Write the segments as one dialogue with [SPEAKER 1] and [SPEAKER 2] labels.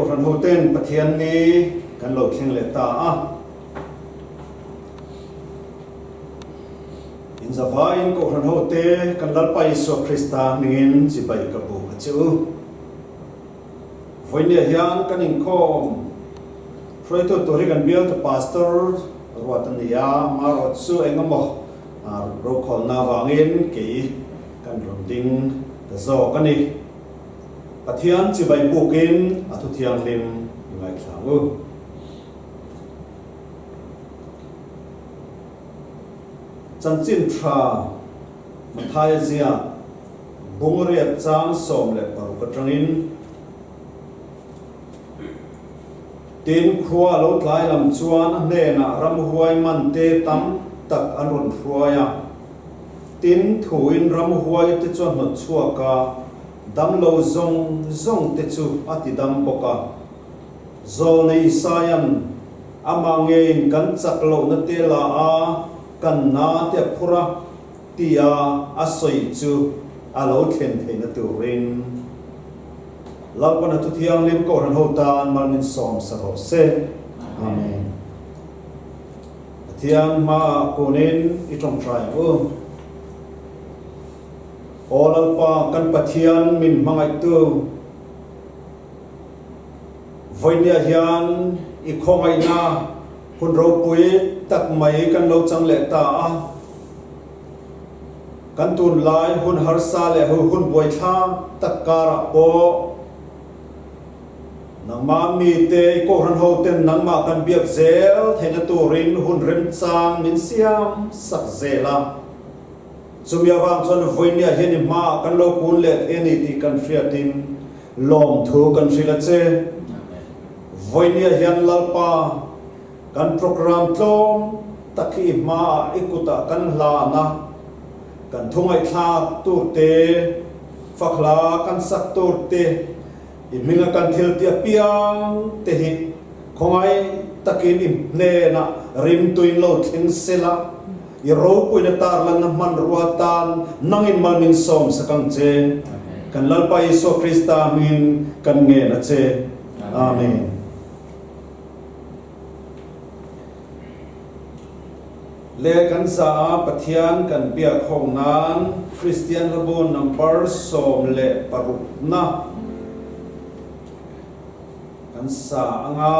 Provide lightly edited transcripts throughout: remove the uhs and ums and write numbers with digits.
[SPEAKER 1] Kohhran hoten Pathian ni kan lo thleng leh ta a. In zavaiin Kohhran hote kan Lalpa Isua Krista hmingin chibai ka buk a che u. Vawinia hian kan inkhawm hruaitu tur hi kan bialtu Pastor ruat a ni a, amaherawh chu engemaw rokhawlna avangin kei kan rawn ding ta zawk a ni. Pathian chibai bukin a thuthianghlim i ngaithla ang u. Chanchin tha Mathaia ziak Bungriat chang 16 atangin Tin, khua a lo tlai lam chuan a hnenah ramhuai man te tam tak an rawn hruai a. Tin, thuin ramhuai te chu a hnawt chhuak a, damlo zawng zawng te chu a ti dam bawk a. Zawlnei Isaia'n amah ngeiin kan chak lohna te la a, kan na te a phur a, tia a sawi chu a lo thlen theihna turin Lalpana Thuthianghlim Kohhran ho tan mal min sawm sa rawh se. Amen. Pathian hmaah kunin i tawngtai ang u. Aw Lalpa kan Pathian min hmangaihtu, vawinia hian i khawngaihna hun ropui tak mai kan lo chang leh ta a. Kan tunlai hun harsa leh hun buaithlak tak karah pawh nangmah mite i Kohhran hoten nangmah kan biak zel theihna turin hun remchang min siam sak zel a. Chumi avang chuan vawinia hian i hmaah kan lo kun leh thei a ni tih kan hriatin lawmthu kan hrilh a che. Vawinia hian Lalpa Kan program tlawm tak hi i hmaah i kutah kan hlan a, kan thu ngaihthlak tur te, fakhla kan sak tur te, i hminga kan thil ti apiang te hi khawngaih takin i hnenah rimtuin lo thleng sela, i ropuina tarlanna hmanrua tan nangin mal min sawm sak ang che. Kan Lalpa Isua Krista hmingin kan ngen a che. Amen. Le kan za a Pathian kan biak ho nan Kristian hlabu number 16 na kan sa anga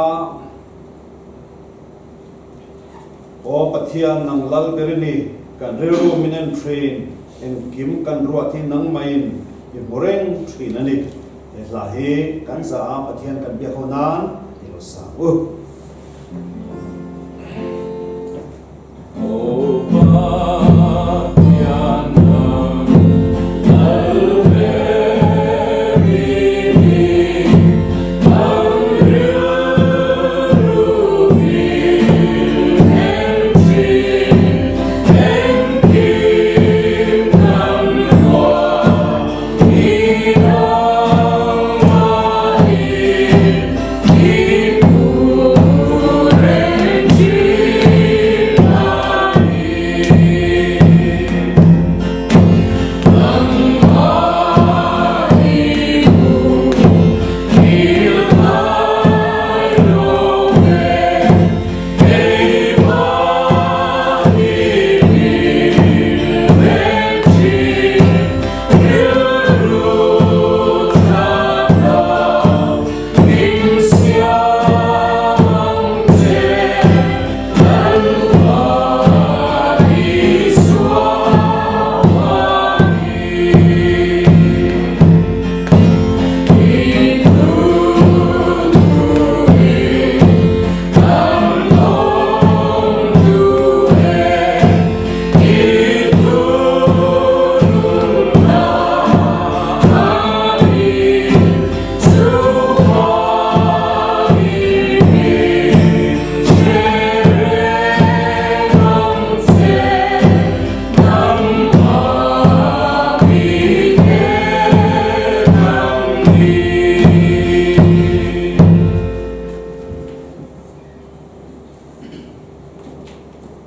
[SPEAKER 1] Aw Pathian nang lal ber i ni kan rilru min en thin engkim kan ruat hi nangmahin i hmu reng thin a ni. He hla hi kan za a Pathian kan biak ho nan i lo sang u.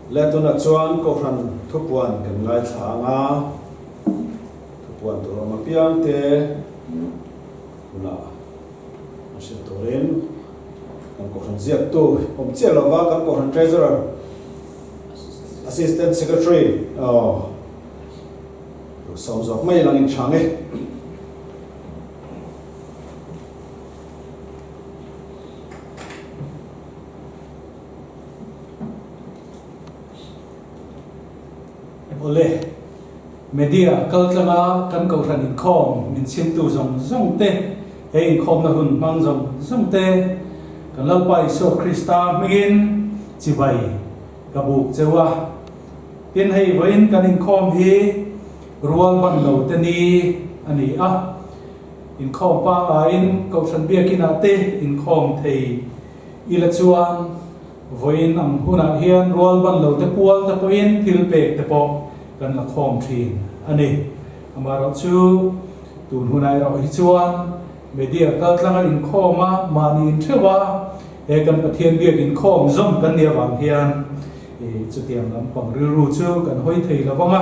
[SPEAKER 1] Le tunah chuan Kohhran thupuan kan ngaithla ang a, thupuan tur awm apiang te hunah an hrilh turin. Kan Kohhran ziaktu awm chiah lova kan Kohhran Treasurer, Assistant Secretary aw sawm zawk mai langin chhang e.
[SPEAKER 2] Awle, media kaltlanga kan Kohhran inkhawm min chhimtu zawng zawng te, he inkhawmna hun hmang zawng zawng te, kan Lalpa Isua Krista hmingin chibai ka buk cheu a. Tin, hei vawiin kan inkhawm hi rual ban lo te ni a ni a. Inkhawm pangaiin Kohhran Biakinah te inkhawm thei ila chuan vawiin ang hunah hian rual ban lo te pual te pawhin thil pek te pawh kan la khawm thin a ni. Amaherawhchu tun hunah erawh hi chuan media kaltlanga inkhawm a, mahni intheuh a, he kan Pathian biak inkhawm zawm kan nih avang hian chutiang lampang rilru chu kan hawi thei lo vang a.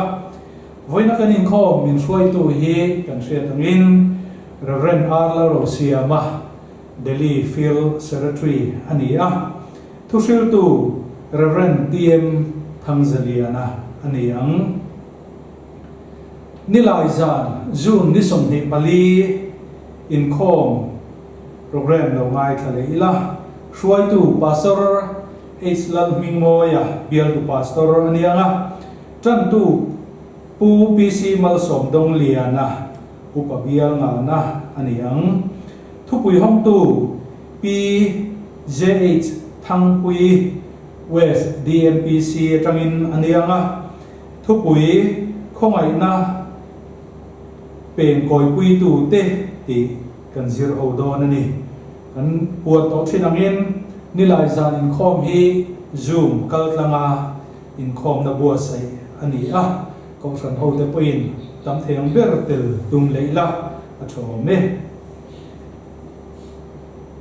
[SPEAKER 2] Vawiina kan inkhawm min hruaitu hi kan hriat angin Rev. R. Lalrosiama, Delhi Field Secretary a ni a, thuhriltu Rev. TM Thangzaliana a ni ang. Nilai zan June ni 24 inkhawm programme lo ngaithla leh ila, hruaitu Pastor H. Lalhmingmawia bialtu Pastor a ni ang a, Tantu Pu PC Malsawm Dongliana upa bial ngana a ni ang. Thupui hawngtu Pi JH Thangpui West DMPC atangin a ni ang a, thupui khawngaihna pen kawipuitu te tih kan zir ho dawn a ni. Kan puan tawh thin angin nilai zan inkhawm hi Zoom kaltlanga Inkhawmna buatsaih a ni a, Kohhran hote pawhin tam thei ang ber tel tum leh ila a tha awm e.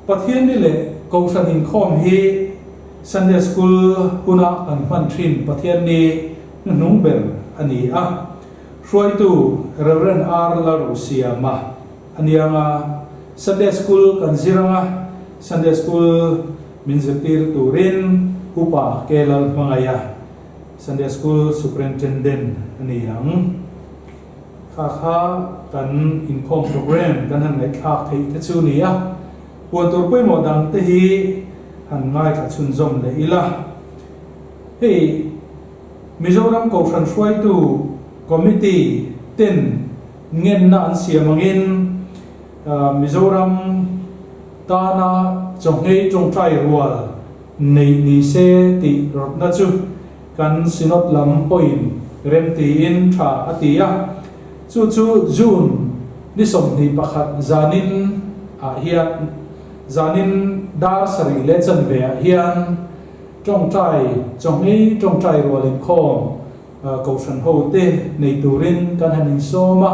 [SPEAKER 2] Pathianni leh Kohhran inkhawm hi Sunday School huna kan hman thin Pathianni hnuhnung ber a ni a, hruaitu Rev. R. Lalrosiama a ni ang a, Sunday School kan zir ang a, Sunday School Min zirtir turin Upa K. Lalhmangaia, Sunday School Superintendent a ni ang. Kha kha kan inkhawm program kan han ngaihthlak theih te chu ni a, puan tur pawimawh dang te hi han ngaithla chhunzawm leh ila. Hei Mizoram Kohhran hruaitu Committee ten ngenna an siam angin Mizoram tana chawhngei tawngtai rual neih ni se tih rawtna chu kan Synod lam pawhin remtiin tha a ti a. Chu chu June ni 21 zanin ah hian zanin dar sarih leh chanve ah hian tawngtai chawhngei tawngtai rual inkhawm Kohhran hote nei turin kan han insawm a.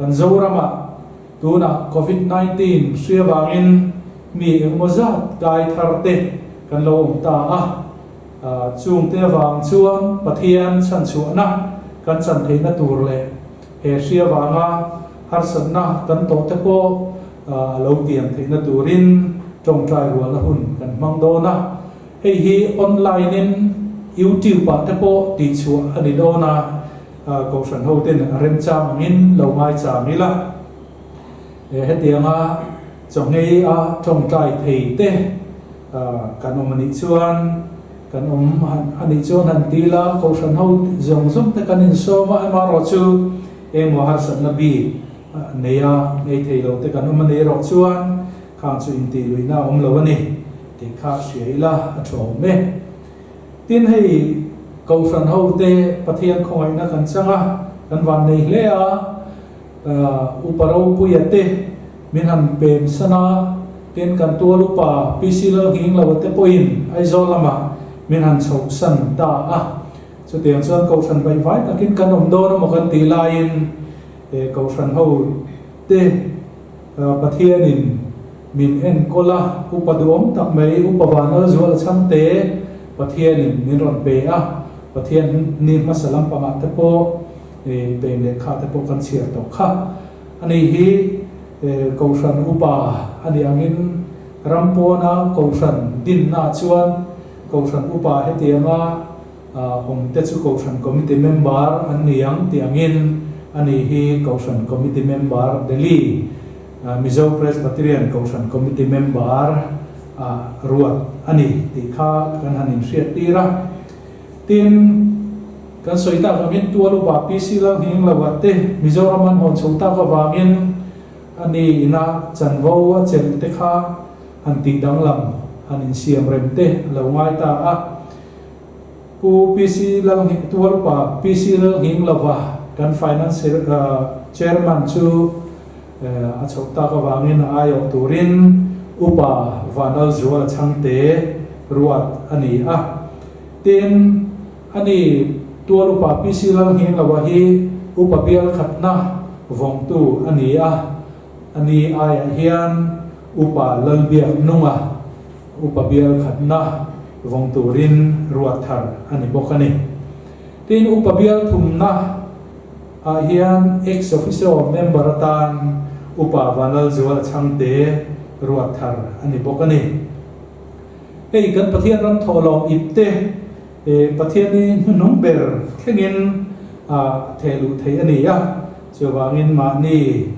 [SPEAKER 2] Kan Zoramah tunah Covid 19 hri avangin mi engemaw zat kai thar te kan lo awm ta a, chungte avang chuan Pathian chhanchhuahna kan chan theihna tur leh he hri avanga harsatna kan tawh te pawh a lo tiam theihna turin tawngtai rualna hun kan hmang dawn a. Hei hi online in YouTube ah te pawh tihchhuah a ni dawn a. Kohhran ho ten a remchang angin lo ngaichang ila, hetianga chawhngei a tawngtai thei te kan awm anih chuan kan awm anih chuan han ti ila, Kohhran ho zawng zawng te kan insawm a, amaherawh chu engmaw harsatna bik nei a ngei thei lo te kan awm anih erawh chuan khang chu intih luihna a awm lo a ni tih kha hria ila a tha awm e. Tin, hei Kohhran hote Pathian khawngaihna kan chang a, kan van nei hle a, Upa Ropuia te min han pem san a, tin kan tual upa PC Lalngingloa te pawhin Aizawl lamah min han chhoh san ta a. Chutiang chuan Kohhran baihvai takin kan awm dawn emaw kan tih laiin Kohhran hote Pathianin min enkawl a, upa duhawm tak mai, upa Vanal Zuala Chhangte Pathianin min rawn pe a, Pathian ni hmasa lampangah te pawh pem lehkha te pawh kan chhiar tawh kha. Ani hi Kohhran upa a nih angin Ram pawna Kohhran dinnaah chuan Kohhran upa hetianga awm te chu Kohhran Committee member an ni ang tih angin ani hi Kohhran Committee member Delhi Mizo Presbyterian Kohhran Committee member ah ruat a ni tih kha kan han inhriattir a. Tin, kan sawi tak angin Tual upa PC Lalnghingloa te Mizoram an hawn chho tak avangin A ni ina chanvo a chelh te kha han tih danglam, han insiam rem te a lo ngai ta a. Pu PC Lalnghing, Tualupa PC Lalnghinglova kan Finance Chairman chu a chhoh tak avangin a aiawh turin Upa Vanlalzuala Chhangte ruat a ni a. Tin, a ni, Tual Upa PC Lalnghinglova hi Upa bial khatna vawngtu a ni a, a ni aiah hian Upa Lalbiaknunga Upa bial khatna vawng turin ruat thar a ni bawk a ni. Tin, Upa bial thumna ah hian Ex Officio member atan Upa Vanlalzuala Chhangte ruat thar a ni bawk a ni. Hei kan Pathian ram thawhlawm ip te Pathian hi hnuhnung ber thlengin a theh luh theih a ni a, chuvangin mahni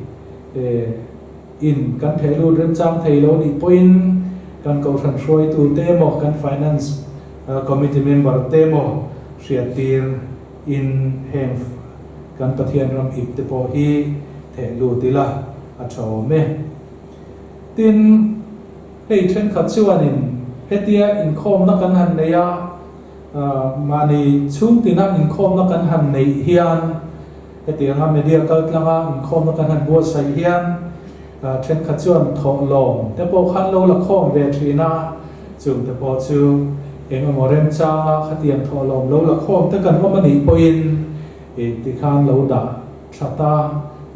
[SPEAKER 2] in kan theh lut remchang thei lo nih pawhin kan Kohhran hruaitu te emaw kan Finance Committee member te emaw hriattir in heng kan Pathian ram ip te pawh hi theh lut ila a tha awm e. Tin. Hei thenkhat chuanin hetia inkhawmna kan han nei a, mahni chhungtina inkhawmna kan han neih hian hetianga media kaltlanga inkhawmna kan han buatsaih hian thenkhat chuan thawhlawm te pawh khan lo la khawm ve thin a, chungte pawh chu eng emaw remchanga khatiang thawhlawm lo la khawm te kan awm a nih pawhin tikhan lo dah that a,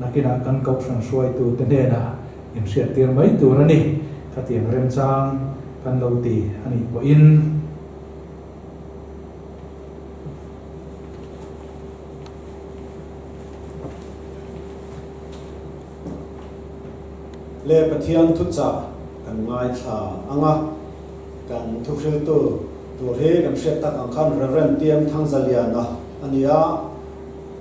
[SPEAKER 2] nakinah kan kohhran hruaitute hnenah Inhriattir mai tur a ni. Khatiang remchang kan lo ti a nih pawhin.
[SPEAKER 1] Le Pathian thuchah kan ngaithla ang a, kan thuhriltu tur hi kan hriat tak ang khan Rev. TM Thangzaliana a ni a,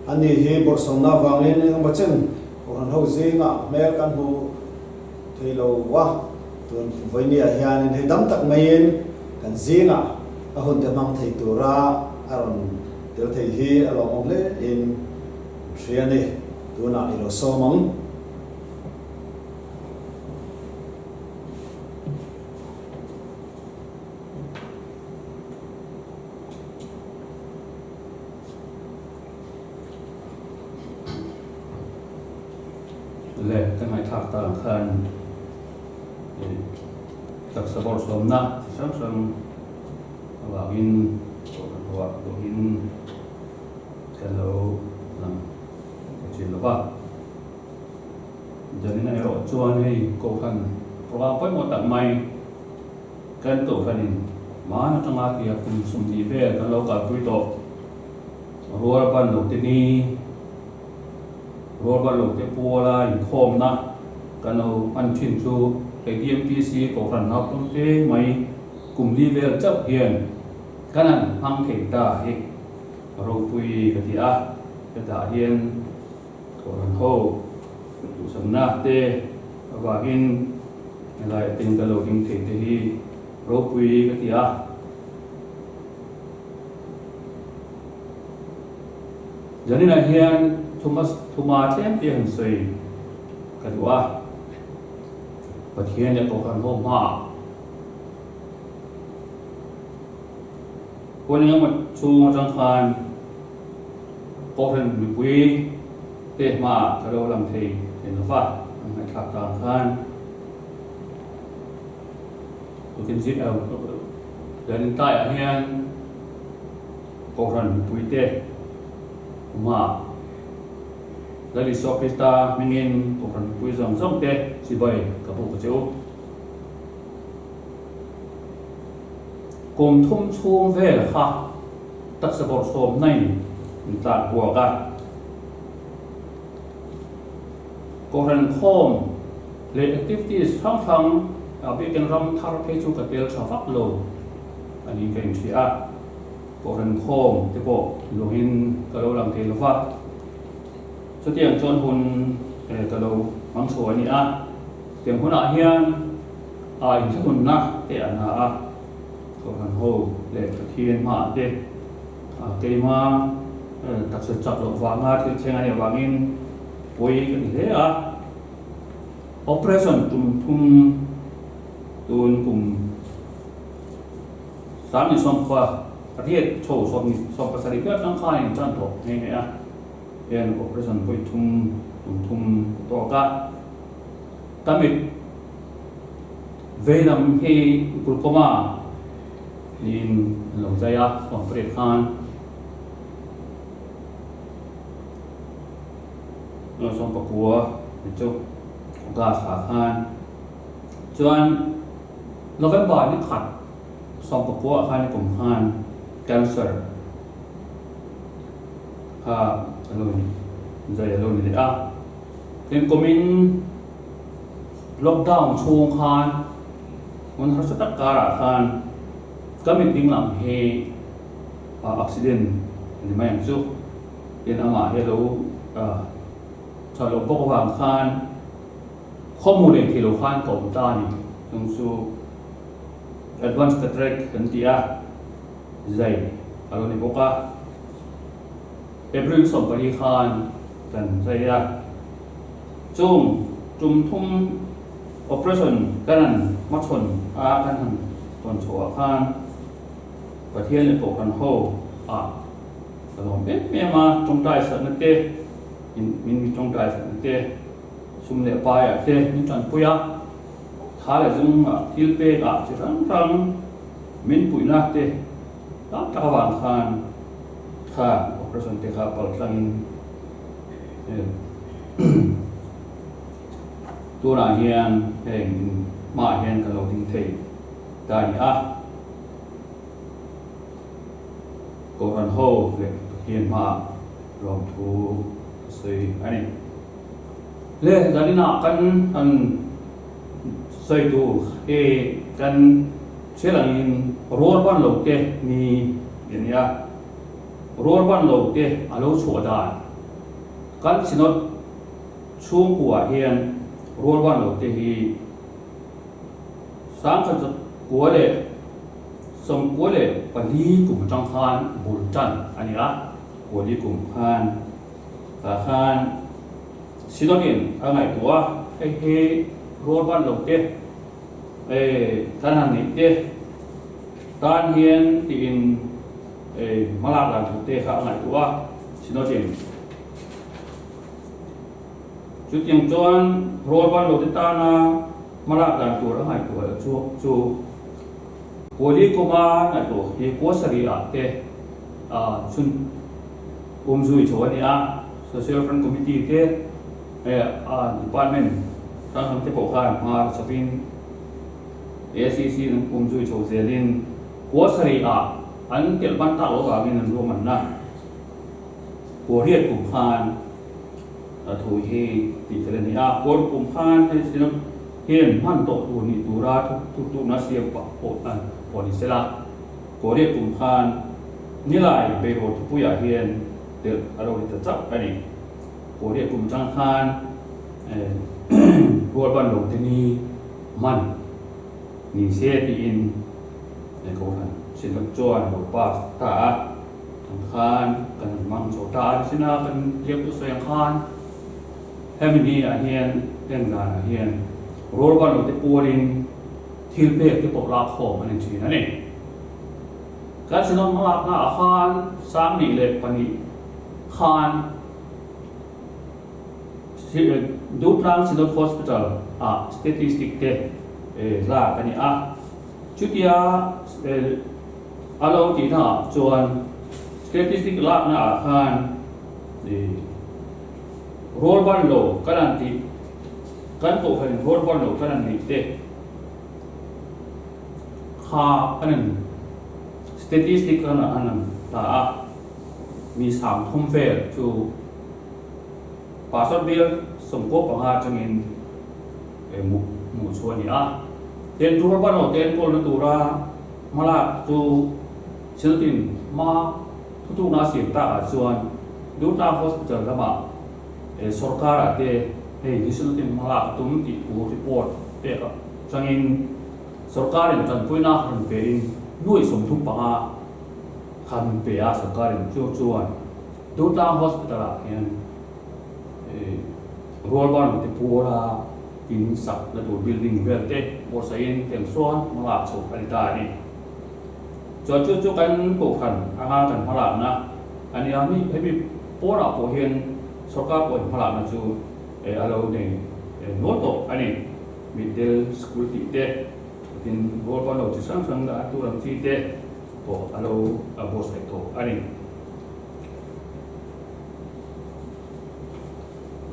[SPEAKER 1] ani hi bawrhsawmna avangin engemaw chen Kohhran ho zingah hmel kan hmu thei lo va, tun vawinia hianin hei dam tak maiin kan zingah a hun te hmang thei tura a rawn tel thei hi a lawmawm hle in hria a ni. Tunah i lo sawm ang.
[SPEAKER 3] Le ka ngaihthlak ta ang khan taksa bawrhsawmna chi hrang hrang avangin kohhran ruah duhin kan lo lang ta thin lo va. Janina erawh chuan hei kohhran ruah pawimawh tak mai kan kohhranin hman atanga tia kum 20 vel kan lo kalpui tawh. Rual ban lo te ni, rual ban lo te puala inkhawmna kan lo hman thin chu hei DMPC Kohhran naupang te mai kum li vel chauh hian kan han hmang thei ta hi ropui ka ti a, hetah hian Kohhran ho duhsakna te avangin helai atin ka lo ding thei te hi ropui ka ti a. Zaninah hian Thomas Thuma tlem te han sawi ka duh a, Pathian leh Kohhran ho hmaah huan engemaw chhung atang khan Kohhran mipui te hmaah ka lo lang thei thei lo va, an ngaihthlak tang khan Zanin tlaiah hian Kohhran mipuite hmaah Lal Isua Krista hmingin Kohhran mipui zawng zawng te chibai ka buk a che u. Kum thum chhung vel kha taksa bawrhsawmna in min tlan buak a. Kohhran khawm leh activities hrang hrang. A bikin ram thar phei chu ka tel tha vak lo a niin ka inhria a, Kohhran khawm te pawh lungin ka lo lang thei lo va, chutiang chuan hun ka lo hmang chho a ni a, tiang hunah hian a inthlahnunna te a na a, Kohhran ho leh Pathian hmaah te keima taksa chak loh vanga thil thleng a nih avangin pawi ka ti hle a. Operation tum thum tun kum 31 riat chho 27 ber atang khan in tan tawh nghe nghe a, hian operation vawi thum tum thum ka tawk a, ka mit vei lam hi glaucoma niin an lo zai a, 18 khan. 19 ni chu August ah khan chuan November ni khat 19 ah khan kum khan cancer kha a lo ni zai a lo ni leh a tin kumin lockdown chhung khan hun harsa tak karah khan ka mit ding lam hi accident a ni mai ang chu. Tin amah hi lo tha loh bawk avang khan khawmu leh thei lo khan ka awm ta a ni. Chung chu Advance Cataract kan ti a, zai a lo ni bawk a. April 14 khan kan zai a. Chung tum thum operation kan han hmachhawn a, kan han tawn chhoh ah khan Pathian leh Kohhran ho ah Ka lawm em em a, tawngtai satna te, min mi tawngtai satna te, sum leh paiah te min tanpui a, tha leh zungah thil pekah chi hrang hrang min puihna te tam tak avang khan kha operation te kha pal tlangin tunah hian heng hmaah hian ka lo ding thei ta a ni a. Kohhran ho leh Pathian hmaah lawmthu ka sawi a ni. Le zaninah kan han sawi tur hi kan thil angin rual ban lo te ni a ni a, rual ban lo te a lo chhuah dan kan Synod chhungkuaah hian rual ban lo te hi 1994 kum atang khan bul tan a ni a, kuali kum khan tah khan Synod-in a ngaihtuah a, hei hi rual ban lo te kan han neih te tan hian tiin hmalak dan thu te kha a ngaihtuah a Synod-in. Chutiang chuan rual ban lo te tana hmalak dan tur a ngaihtuah chu Kuali kuma ngaihtuah hi kua sarih ah te chhun um zui chho a ni a, Social Front Committee te Department hrang hrang te pawh khan hma la chawpin ACC an um zui chho zelin kua sarih ah an telh ban tak loh vangin an ruahmanna kua riat kum khan a thu hi tih fel a ni a, kua kum khan hei Hian hman tawh tur nih tura thutlukna siam pah pawh tan pawh ni sela, Korea kum khan Nilai Beiraw thupuiah hian telh a lo ni ta chauh a ni. Korea kum chang khan rualban lo te ni hman ni se tiin Kohhran Synod chuan lo pass ta a, ang khan kan han hmang chho ta a ni sin a, kan ziaktu sawi ang khan. Hemi ni ah hian heng zan ah hian rualban lo te pualin thil pek te pawh lak khawm an in thin a ni. Kan Synod hmalakna ah khan 2002 khan Durtlang Synod Hospital ah statistic te lak a ni a. Chutia a lo tihna ah chuan statistic lakna ah khan Rual ban lo kan an tih, kan kohhran in rual ban lo kan an neih te kha an an statistic an an an ta a, mi 30 vel chu Pastor bial 95 atangin hmuh chhuah a ni a. Ten rualban te enkawlna tura hmalak chu Synod-in hma thutukna a siam takah chuan Durtlang Hospital lamah sawrkarah te hei hi Synod-in hmalak a tum tih thu report pek atangin sawrkarin tanpuina rawn pein nuai 35 khan pe a sawrkarin chu chuan Durtlang Hospital-ah hian Rualban te puala in sak na tur building vel te buatsaih in tiang sawn hmalak chhoh a ni ta a ni. Chuan chu chu kan kohhran anga kan hmalakna a nia mi hemi pawnah pawh hian sorkar pawhin hmalakna chu a lo nei nual tawh a ni. Mitdel school tih te tin rualban lo chi hrang hrang dah tur ang chi te pawh a lo buatsaih tawh a ni.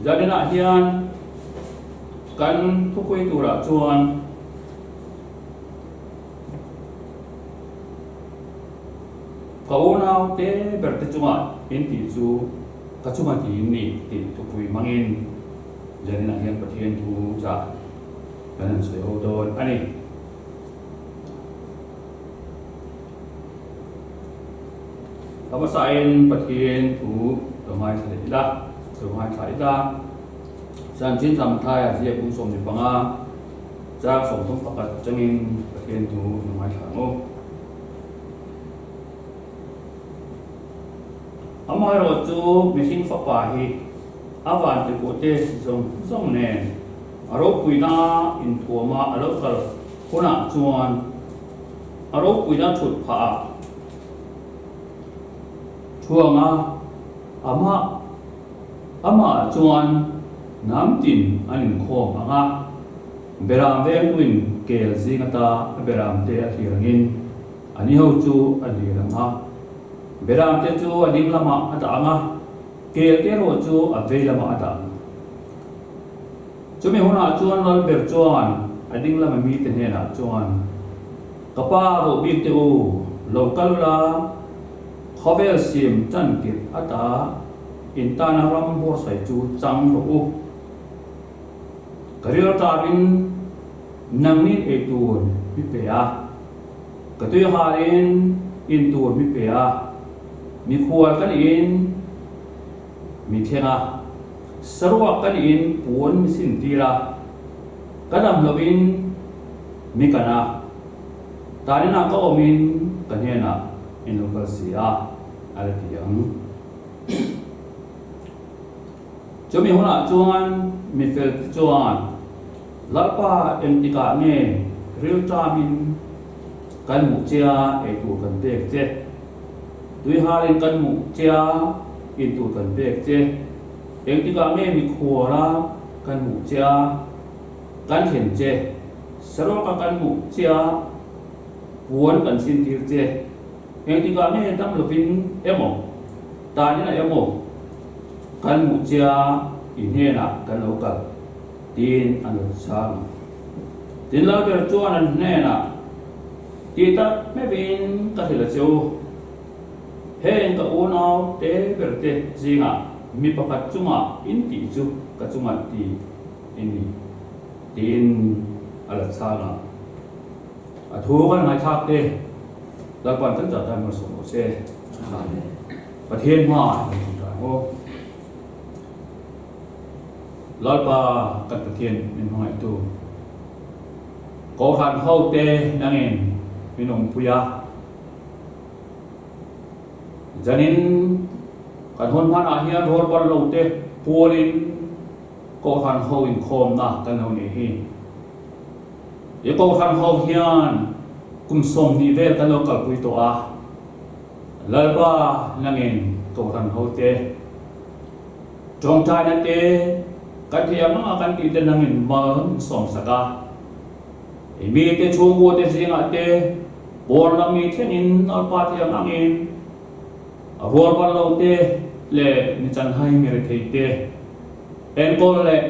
[SPEAKER 3] Zaninah hian kan thupui turah chuan ka unau te ber te chungah in tih chu ka chunga ti in ni tih thupui hmangin zaninah hian Pathian thu chah kan han sawi ho dawn a ni. A hmasain Pathian thu lo ngaithla leh ila, lo ngaithla ila. Chanchin Thamthaia ziak bung 15, chang 31 atangin Pathian thu lo ngaithla ang u. Amaherawh chu mihring fapa hi a vantirhkohte zawng zawng nen a ropuina inthuama a lo kal hunah chuan a ropuina thut phah a thuang a, amah amah chuan hnam tin an inkhawm ang a, beram vengtuin kel zing ata a beram te a thlir angin a ni ho chu a hlir ang a, beram te chu a ding lamah a dah ang a, kel te erawh chu a vei lamah a dah ang. Chumi hunah chuan Lalber chuan a ding lama mite hnenah chuan, Ka pa ruh bik te u, lo kal ula, khawvel sim tan tirh ata in tana ram buatsaih chu chang rawh u. Ka ril tarin nangnin ei tur mi pe a, ka tui halin in tur mi pe a, mikhual ka niin mi thleng a, saruak ka niin puan mi sin tir a, ka dam loin mi kan a, taninah ka awmin ka hnenah in lo kal si a, a la ti ang. Chumi hunah chuan mi fel te chuan Lalpa engtikah nge rilṭamin kan hmuh che a, eitur kan pek che? Tuihalin kan hmuh che a, intur kan pek che? Engtikah nge mikhuala kan hmuh che a, kan thlen che? Saruaka kan hmuh che a, puan kan sintir che? Engtikah nge dam lovin emaw, tanin a emaw kan hmuh che a, i hnenah kan lo kal? Tiin an lo chhang. Tin Lalber chuan an hnenah, Ti tak meuhin ka hrilh a che u. Heng ka unau te ber te zingah mi pakhat chungah in tih chu ka chungah ti i ni, tiin a la chhang a. A thu kan ngaithlak te Lalpan kan chah tan malsawm rawh se. Amen. Pathian hmaah kan tih ang aw. Lalpa kan Pathian min hmangaihtu Kohhran hote nangin min awmpui a. Zanin kan hun hmanah hian rualban lo te pualin Kohhran ho inkhawmna kan lo nei hi. I Kohhran ho hian kum 20 vel kan lo kalpui tawh a. Lalpa nangin Kohhran hote Tawngtaina te kan thei ang anga kan tih te nangin mal min sawm sak a. I mite chhungkua te zingah te pawn lam mi thlengin Lalpa thei ang angin a rualban lo te leh mi chanhai mi rethei te enkawl leh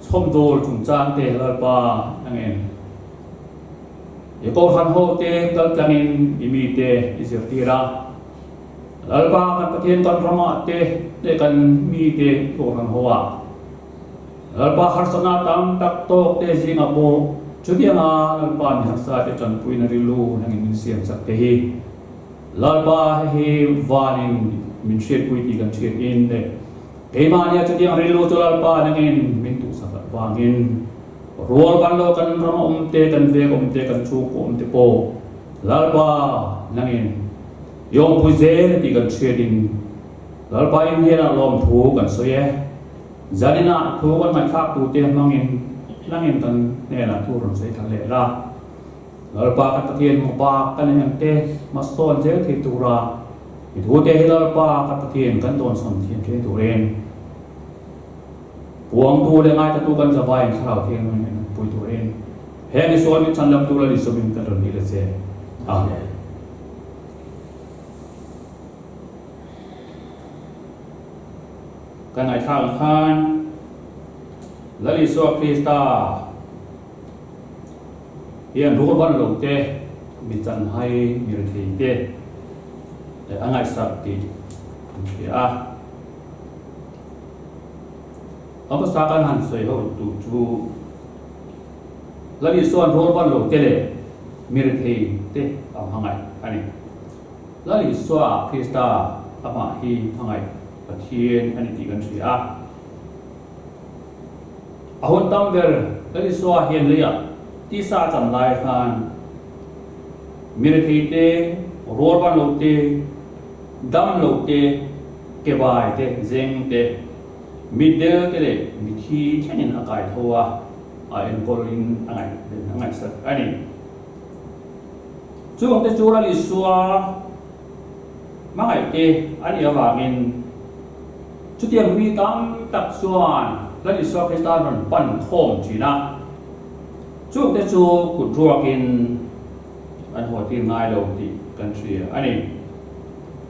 [SPEAKER 3] chhawmdawl chungchang te Lalpa nangin i Kohhran ho te kaltlangin i mite i zirtir a. Lalpa kan Pathian kan ramah te leh kan mite Kohhran ho ah Lalpa harsatna tam tak tawk te zingah pawh. Chutianga Lalpa mi harsa te tanpuina rilru nangin min siam chak te hi Lalpa hei hi vanin min hriatpui tih kan hriat in leh keimahnia chutiang rilru chu Lalpa nangin min tuhsak avangin rual ban lo kan ram awm te, kan veng awm te, kan chhungkaw awm te pawh Lalpa nangin i awmpui zel tih kan hriat in Lalpa in hnenah lawmthu kan sawi e. Zaninah thu kan ngaihthlak tute hmangin hlangin kan hnenah thu rawn sawi thla leh la. Lalpa kan Pathian hmu bak kan en te hmasawn zel thei tura i thute hi Lalpa kan Pathian kan dawnsawn thiam thin turin puangtu leh ngaithatu kan zavaiin thlarau thianghlim in pui turin heng i sawi min chhanlam tur a ni sawmin kan rawn dil a che. Amen. Kan ngaihthlak ang khan Lal Isua Krista hian rual ban lo te, mi chanhai, mi rethei te a ngaihsak tih an hria a. A hmasa kan han sawi ho tur chu Lal Isua'n rual ban lo te leh mi rethei te a hmangaih a ni. Lal Isua Krista amah hi hmangaih Pathian a ni tih kan hria a. A hun tam ber Lal Isua hian leiah tisa a cham lai khan mi rethei te, rualban lo te, dam lo te, kebai te, zeng te, mitdel te leh mithi thlengin a kai tho a, a enkawlin a ngaihsak a ni. Chungte chu Lal Isua hmangaihte a nih avangin chutiang mi tam tak chuan Lal Isua Krista rawn pan khawm thin a. Chungte chu kut ruakin an haw tir ngai lo tih kan hria a ni.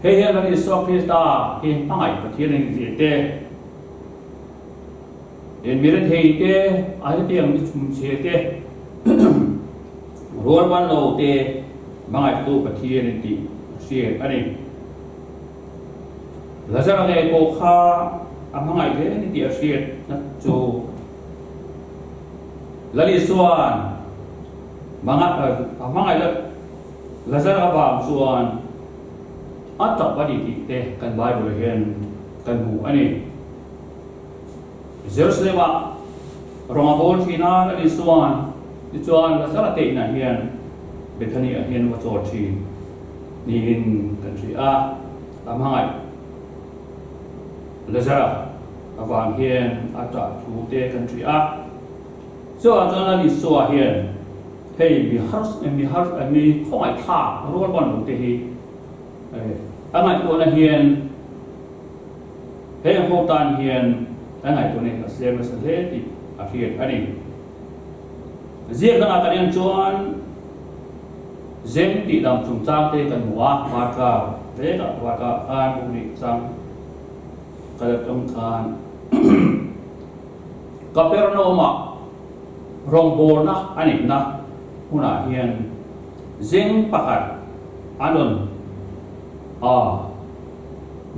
[SPEAKER 3] Hei hian Lal Isua Krista hi hmangaih Pathian a nih zia te, in mi rethei te, a hetiang mi chhumchhe te, Rualban lo te hmangaihtu Pathian in tih a hriat a ni. Lazara ngei pawh kha a hmangaih hle ni tih a hriat na chu Lal Isua'n a hmangaih la Lazara avang chuan a tap a ni tih te kan Bible hian kan hmu a ni. Jerusalem-ah rawng a bawl thin a, Lal Isua'n tichuan Lazara te inah hian Bethany-ah hian va chawl thin niin kan hria a, a hmangaih Lazara avang hian a ṭah thu te kan hria a. Chuvang chuan Lal Isua hian hei mi har mi har mi khawngaihthlak rual ban lo te hi a ngaihtuahna hian Heng ho tan hian a ngaihtuahna hi a siam nasa hle tih a hriat a ni. Ziak dangah kan en chuan Zeng tih dam chungchang te kan hmu a, Varka vekah Varka khan buk nih chang kal atang khan Kapernaum-ah rawngbawlna a neihna hunah hian Zeng pakhat an rawn a.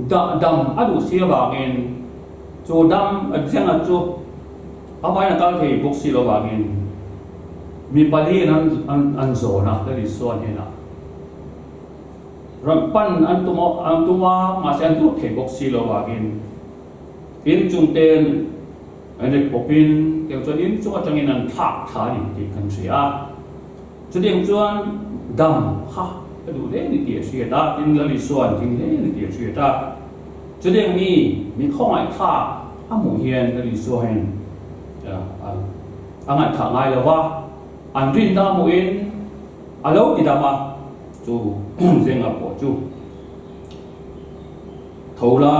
[SPEAKER 3] Dah dam a duh si avangin chu dam zenga chu a hmain a kal thei bawk si lo vangin mi paliin an zawn a, Lal Isua hnenah rawn pan an tum a, an tum a, mahse an lut thei bawk si lo vangin inchung ten an ri pawpin tiang chuan inchung atangin an thlak thla a ni tih kan hria a. Chutiang chuan dam kha ka duh hle ni tih a hriat a, tin Lal Isua'n thing hle ni tih a hriat a. Chutiang mi mi khawngaihthlak a hmuh hian Lal Isua hian a ngaihthah ngai lo va, an rinna a hmuhin a lo ti dam a, chu zenga pawh chu tho la,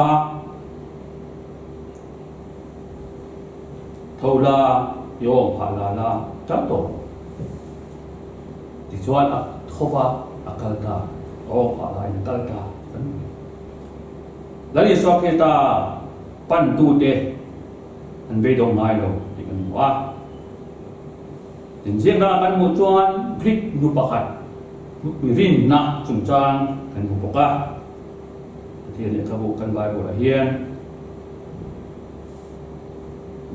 [SPEAKER 3] Tho la, i awm phah la la tan tawh. Tichuan a tho va, a kal ta, a awm phah la in a kal ta kan ti. Lal Isua Krista pantute an beidawng ngai lo tih kan hmu a. Inziakna kan hmuh chuan Greek nu pakhat rinna chungchang kan hmu bawk a. Pathian lehkhabu kan Bible ah hian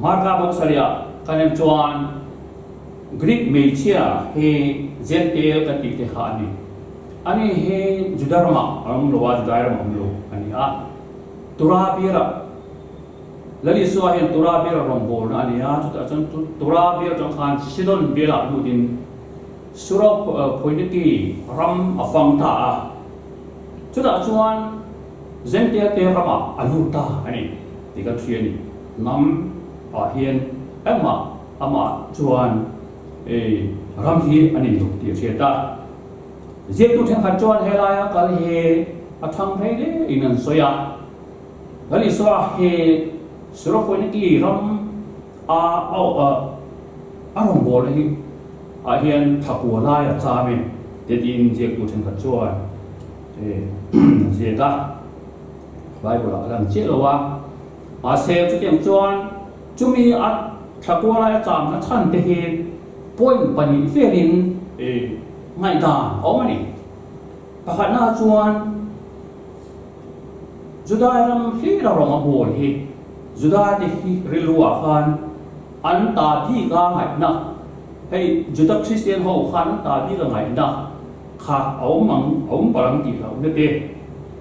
[SPEAKER 3] Marka bawk sarih ah kan en chuan. Greek hmeichhia hi Jentail kan tih te kha a ni. Ani hi Juda ramah a awm lo a, Judai ramah a awm lo a ni a. Tura biara Lal Isua hian Tura biara rawngbawlna a ni a, chutah chuan Tura bial atang khan Sidon bialah lutin Suro-Phoiniki ram a fang ta a. Chutah chuan Jentail te ramah a lut ta a ni tih kan hria a ni. Hnam ah hian engmah amah chuan ram hi a nei lo tih a hriat a. Ziaktu thenkhat chuan helaia kal hi a thang phei hle in an sawi a. Lal Isua hi Suro-Phoiniki ram a a rawngbawlna hi ah hian thakua lai a cham e te tiin ziaktu thenkhat chuan an ziak a. Bible ah a lang chiah lo a. Mahse chutiang chuan chumi a thakua lai a chamna chhan te hi point pahnih velin ngaihdan a awm a ni. Pakhatna chuan Judai ram hlir a rawng a bawl hi Juda te hi rilru ah khan an ta bik a ngaihna, hei Juda Kristian ho khan an ta bik a ngaihna kha a awm ang, a awm palh ang tih hlauhna te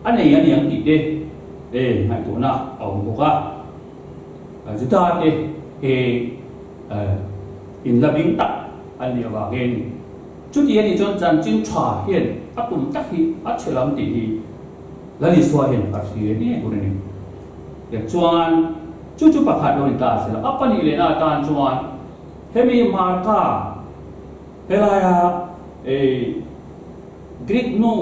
[SPEAKER 3] a nei a niang tih te ngaihtuahna a awm bawk a. Juda te hi in la bing tak an nih avangin chuti a nih chuan chanchin tha hian a tum tak hi a chhe lam tih hi Lal Isua hian a hria ngei tur a ni. Tichuan chu chu pakhat lo ni ta a sela, a pahnih lehna atan chuan hemi Martha helaia Greek nu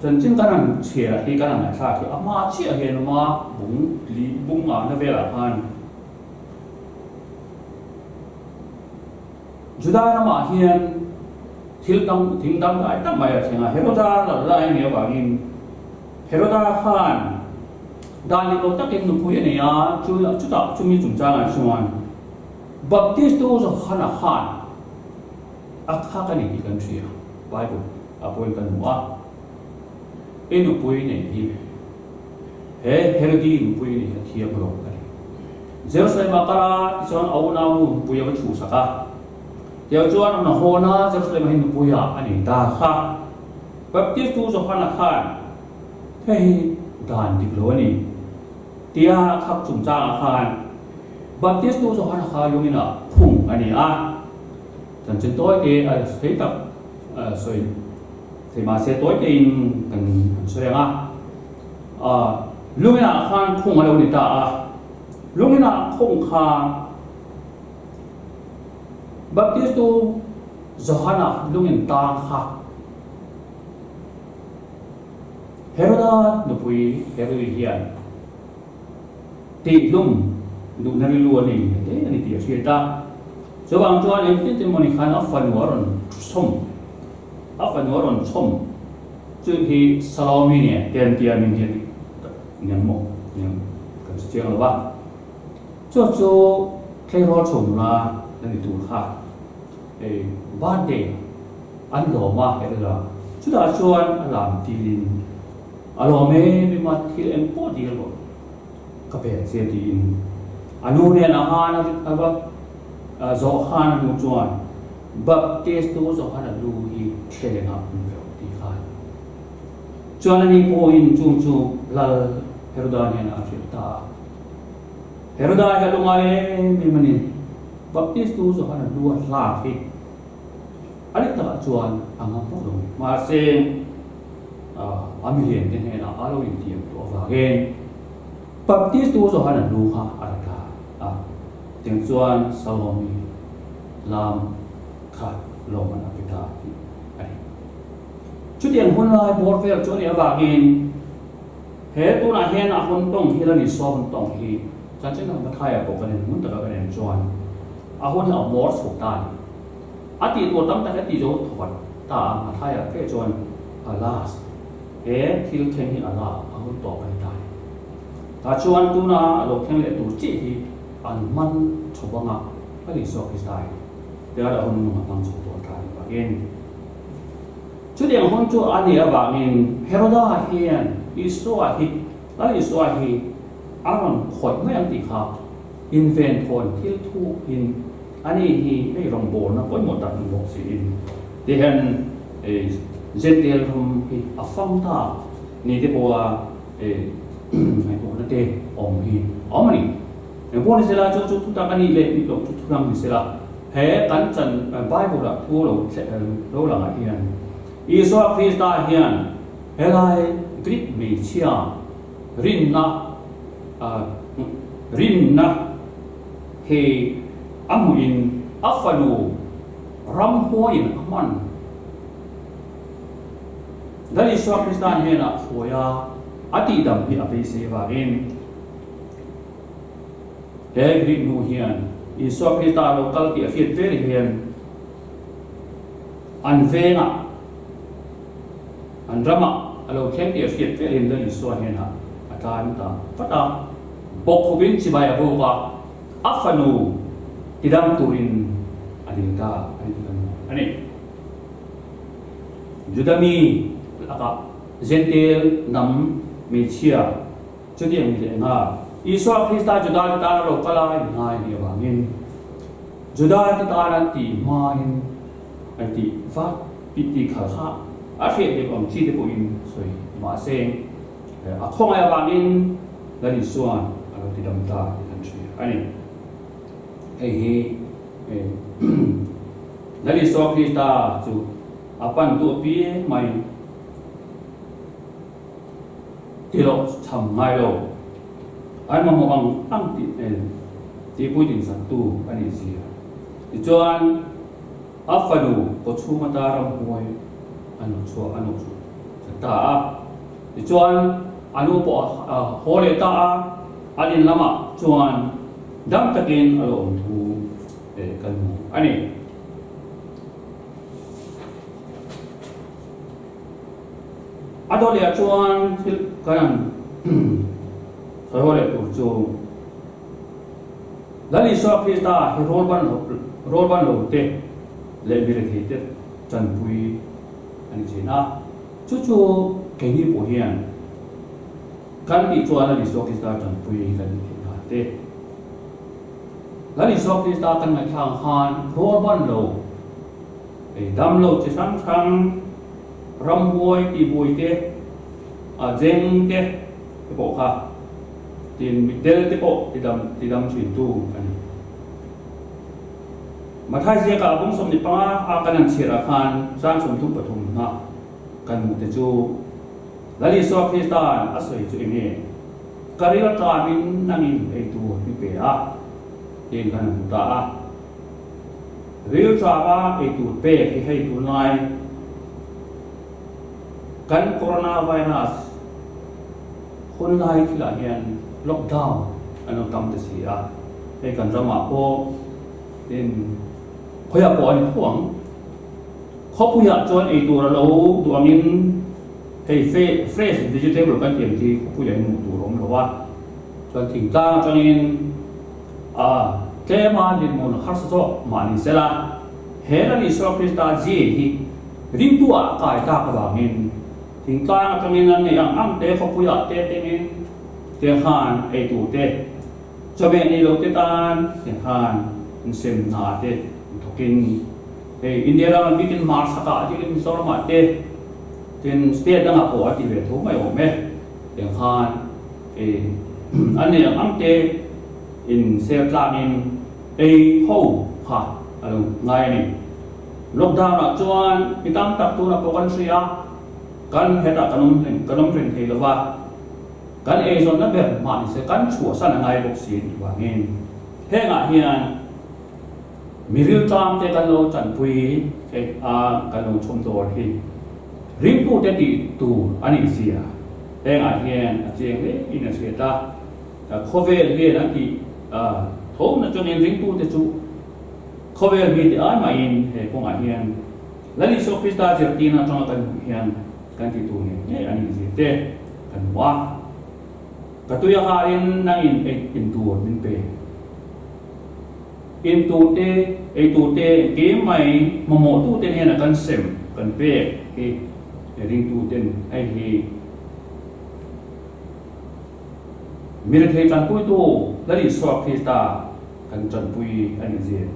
[SPEAKER 3] Chanchin kan han chhiar hi kan han ngaihthlak hi a hma chiah hian awm a, bung li bung ngahna velah khan Juda ramah hian thil dang thing dangdai tak mai a thleng a, Heroda lal lai a nih avangin Heroda khan dan dik lo takin nupui a nei a, chu chutah chumi chungchangah chuan Baptistu Johana khan A khak a ni tih kan hria, Bible ah pawhin kan hmu a. I nupui nei hi he Herodi nupui nei a thiam lo a ni. Jerusalem ah kal a, tichuan a unau nu nupui a va chhuhsak a. Tiang chuan a hawn a, Jerusalem ah hi nupui ah a nei ta kha. Baptistu Johana khan hei hi dan dik lo a ni tia khak chungchangah khan Baptistu Johana kha lungin ah khung a ni a. Chanchin tawi te a thei tak sawi thei mahse tawi tein kan han sawi ang a. Lunginah khan khung a lo ni ta a, lunginah khung kha Baptistu Johana lungin tang kha Heroda nupui Herodi hian tihhlum duhna rilru a nei hle a ni tih a hriat a. Chuvang chuan engtin tin mawni khan a fanu a rawn chhawm, a fanu a rawn chhawm chu hi Salome nen te an tia min hian niang maw niang kan hre chiang lo va. Chu chu tleirawl chho nula la ni tur kha hei birthday an lawm a Herod-a chutah chuan a lam tilin a lawm em em a thil eng pawh dil rawh. Ka pek che tiin a nu nen a han a va zawh khan a nu chuan Baptist tu zawh khan a lu hi thleng ah an pe awk tih khan chuan ani pawhin chung chu Lal Heroda hnenah a hrilh ta a. Heroda hi a lungai em em a ni. Baptist tu zawh khan a lu a hlak hi a dik takah chuan a ngam bawk lo a ni. Mahse a milian te hnenah a lo intiam tawh avangin Baptistu Johana lu kha a ra ta a, tiang chuan Salome lam kha lawmman a pe ta tih a ni. Chutiang hun lai bawr vel chu a nih avangin he tunah hian a hun tawng hi la ni saw hun tawng hi chanchin ang Mathaia pawh kan en ngun taka kan en chuan a hun hi a bawr chho ta a ni. A tih tur tam tak a ti zo thawk ta a, Mathaia phe chuan a last he thil thleng hi a la a hun tawp a ni ta a ni. Tah chuan tuna a lo thleng leh tur chiah hi an man chho bang a, a ni Isua Krista hi tiara a hun nung a hmang chho dawn ta a nih vangin. Chutiang hun chu a nih avangin Heroda hian Isua hi, Lal Isua hi a rawn khawih mai ang tih kha. Inven thawn thil thuin ani hi hei rawngbawlna pawimawh tak ni bawk siin tihian Jentail ram hi a fang ta ni te pawha ngaihtuahna te awm hi a awm a ni. Engpawh ni sela chu chu thutak a nih leh nih loh chu thulang ni sela he kan chan Bible ah thu lo lo langah hian Isua Krista hian helai Greek hmeichhia Rinna, Rinna hi a hmuhin a fanu ramhuaiin a hman. Lal Isua Krista hnenah hruai a, a tihdam hi a beisei vangin he Greek nu hian Isua Krista a lo kal tih a hriat vel hian an vengah An ramah a lo thleng tih a hriat felin Lal Isua hnenah a tlan ta vat a. Bawkkhupin chibai a buk a, a fanu tidam turin a dil ta a ni tih kan hmu a ni. Juda mi lakah Jentail hnam hmeichhia chutiang ni leh nghal Isua Krista Juda te tana lo kal a inngai a nih avangin Juda te tana tih hmain an tih vat tih tih khal kha a hriat leh awm chi te pawhin sawi mahse a khawngaih avangin Lal Isua'n a lo ti dam ta tih kan hria a ni. Hei hi Lal Isua Krista chu a pan tu apiang mai ti loh cham ngai lo an mamawh ang ang tih tihpui dinsak tu a nih zia. Tichuan. A fanu kawchhung ata ramhuai a nawh chhuah a nawh chhuah that ta a. Tichuan, a nu pawh a haw leh ta a, an in lamah chuan dam takin a lo awm thu kan hmu a ni. A dawt lehah chuan thil kan han sawi haw leh tur chu. Lal Isua Krista hi rawlban lo te leh mi rethei te tanpui a ni thin a, chu chu keini pawh hian kan tih chuan Lal Isua Krista tanpui kan ni theih dan te. Lal Isua Krista kan ngaihthlak ang khan rawlban lo, ei dam lo chi hrang hrang, ramhuai tihbuai te, a zeng te te pawh kha Tin, mitdel te pawh tidam tidam thintu a ni. Mathai ziakah a bung 15 a kan an chhiarah khan chang 33 hna kan hmuh te chu Lal Isua Krista'n a sawi chu enge? Ka ril tamin nangin ei tur mi pe a, tiin kan hmu ta a. Ril tama ei tur pek hi hei tunlai kan coronavirus Hun lai thilah hian lockdown an lo tam ta si a, hei kan ramah pawh tin khawiah pawh a ni tho ang. Khawpuiah chuan ei tur a lo duh angin hei fresh vegetable kan tih ang chi khawpuiah hian hmuh tur a awm lo a, chuan thingtlang atangin a tlema dinhmun harsa zawk mah ni sela he Lal Isua Krista zia hi ringtu ah a kai tak avangin Thingtlang atangin an neih ang ang te, khawpuiah te tengin te khan ei tur te, chawhmeh nei lo te tan te khan an sem hna te an thawkin hei India ram an bikin hmarchhakah bikin Mizoramah te tin state dangah pawh a ti ve tho mai awm e tiang khan ei an neih ang ang te in sel tlangin ei ho kha a lo ngai a ni. Lockdown ah chuan mi tam tak tunah pawh kan hria a, kan hetah kan awm reng kan awm reng thei lo va, kan eizawnna ber mah ni se kan chhuahsan a ngai bawk si tih vangin hengah hian mi rilṭam te kan lo tanpui theih a, kan lo chhawm dawr hi ringtute tih tur a nih zia hengah hian a chiang hle in a hriat a, khawvel hian an tih tho nachungin ringtute chu Khawvel mi ti ai mahin he kawngah hian Lal Isua Krista zirtirna atanga kan hmuh hian kan ti tur ngei ngei a nih zir te kan hmu a. Ka tui a harin nangin ei in tur min pe. In tur te, ei tur te engkim mai mamawhtu te hnena kan sem kan pek hi ringtu ten hei hi. Mi rethei tanpuitu Lal Isua Krista kan tanpui a nih zia.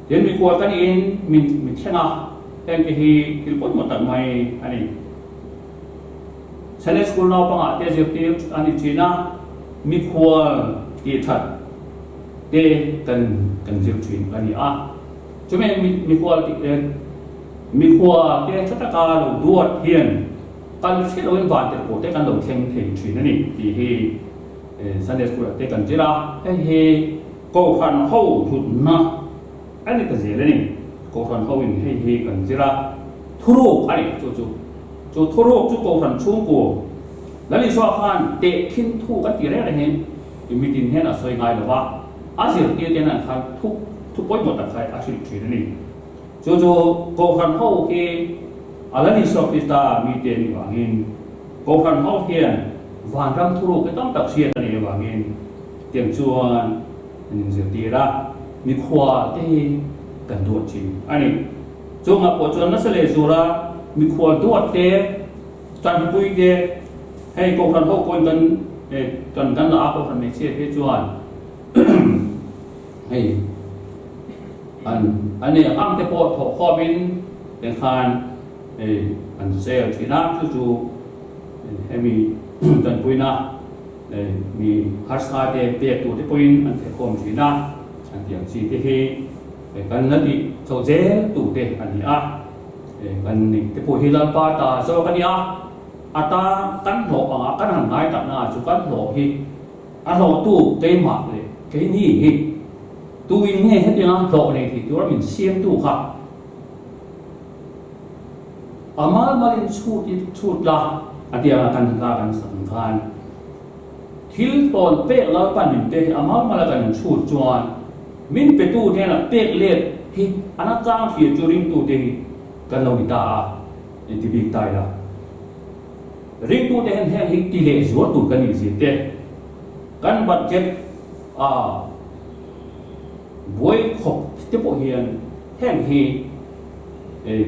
[SPEAKER 3] Tin, mikhual kan in min mi thleng a, heng te hi thil pawimawh tak mai a ni. Sunday School naupangah te zirtir a ni thin a, mikhual tih that te kan kan zir thin a ni a. Chumi mikhual tih mikhual te tha taka lo duat hian kan hre loin van tirhkoh te kan lo thleng thei thin a ni tih hi Sunday School ah te kan zir a, hei hi Kohhran ho hlutna a ni ta zel a ni. Kohhran ho in hei hi kan zir a, thuruk a ni chu chu. Chu thuruk chu Kohhran chhungkua Lal Isua khan tehkhin thu kan ti reng reng in i mitin hian a sawi ngai lo va, a zirtir te nan khan thu thu pawimawh tak kha a hrilh thin a ni. Chu chu Kohhran ho hi a Lal Isua Krista mite nih vangin Kohhran ho hian vanram thuruk hi tam tak hriat a nih avangin Tiang chuan an inzirtir a, mikhual te hi kan duat thin a ni. Chungah pawh chuan nasa leh zura mikhual duat te, tanpui te, hei Kohhran ho pawhin kan kan kan la a, Kohhran hmeichhia te chuan hei an an nei ang ang te pawh thawh khawmin tiang khan hei an sel thin a, chu chu hemi tanpuina Mi harsa te pek tur te pawhin an thehkhawm thin a, an tih ang chi te hi kan la tih chho zel tur te a ni a. Kan nih te pawh hi Lalpa ta zawk a ni a, a ta kan hlawh anga kan han ngai tak na chu kan hlawh hi a hlawhtu keimah leh keini hi tuin nge hetianga hlawh nei thei tura min siamtu kha A mal malin chhut i chhut la, a ti a, kan hla kan sak ang khan thil tawn pek Lalpan min pek hi a mal mala kan inchhut chuan min petu hnenah pek let hi a na tlang thlir chu ringtute hi kan lo ni ta a, inti bik ta ila. Ringtute hian heng hi ti leh zual tur kan nih zir te, kan budget a buai khawp te pawh hian heng hi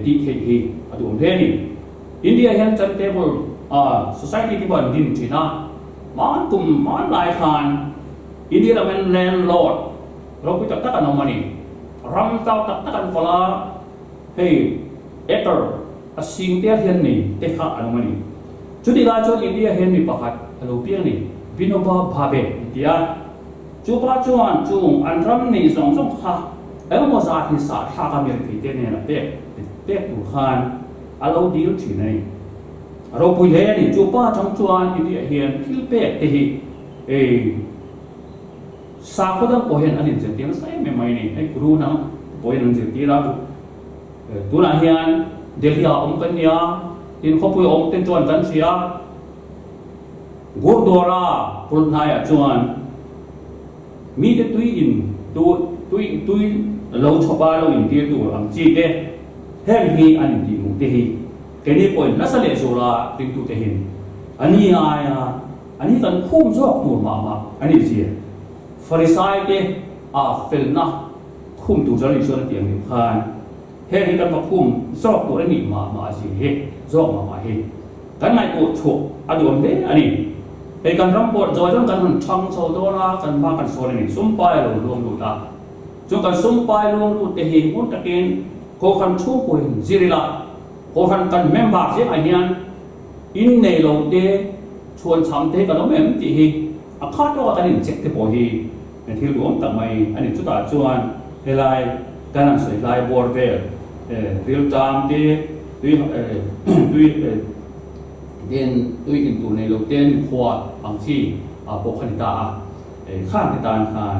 [SPEAKER 3] tih theih hi a duhawm hle a ni. India hian charitable society te pawh an din thin a, hman kum hman lai khan India lam hian landlord ropui tak tak an awm a ni. Ram chau tak tak an kawlh a, hei acre a sing te hian nei te kha an awm a ni. Chutih lai chuan India hian mi pakhat a lo piang a ni, Vinoba Bhave an ti a. Chu pa chuan chung an ram nei zawng zawng kha engemaw zat hi sah thlak a mirthei te nen a pek pek tur khan a lo dil thin a ni. A ropui hle a ni. Chu pa chang chuan i tih ah hian thil pek te hi ei sakhaw dang pawh hian an inzirtir nasa em em mai a ni. Hei Guru nang pawh hian an zirtir a, tunah hian Delhi ah awm kan nia, tin khawpui awm ten chuan kan hria. Gurdwara pul hnaiah chuan mite tui in tui tui lo chhawpa lo intir tur ang chi te heng hi an intih hmuh te hi keini pawhin nasa leh zuala ringtute hin a ni aia a ni kan khum zawk tur mah mah a ni zia. Farisai te a felna khum tur chuan Isua na tih ang deuh khan heng hi kan va khum zawk tur a nih mah mah zia hi zawk mah mah hi. Kan ngaihtuah chhuak a duam hle a ni. Hei kan ram pawh zawi zawng kan han thang chho dawn a, kan hma kan sawn a ni. Sumpai a lo luang lut a, chu kan sumpai luang lut te hi ngun takin Kohhran chhungkuain zir ila, Kohhran kan member zingah hian in nei lo te, chhuan chham te hi kan awm em tih hi a kha tawka kan incheck te pawh hi thil duhawm tak mai a ni. Chutah chuan helai kan han sawi lai bawr vel riltam te, Tui tui den tui in tur nei lo ten khua ang chi pawh kha ni ta a, khang te tan khan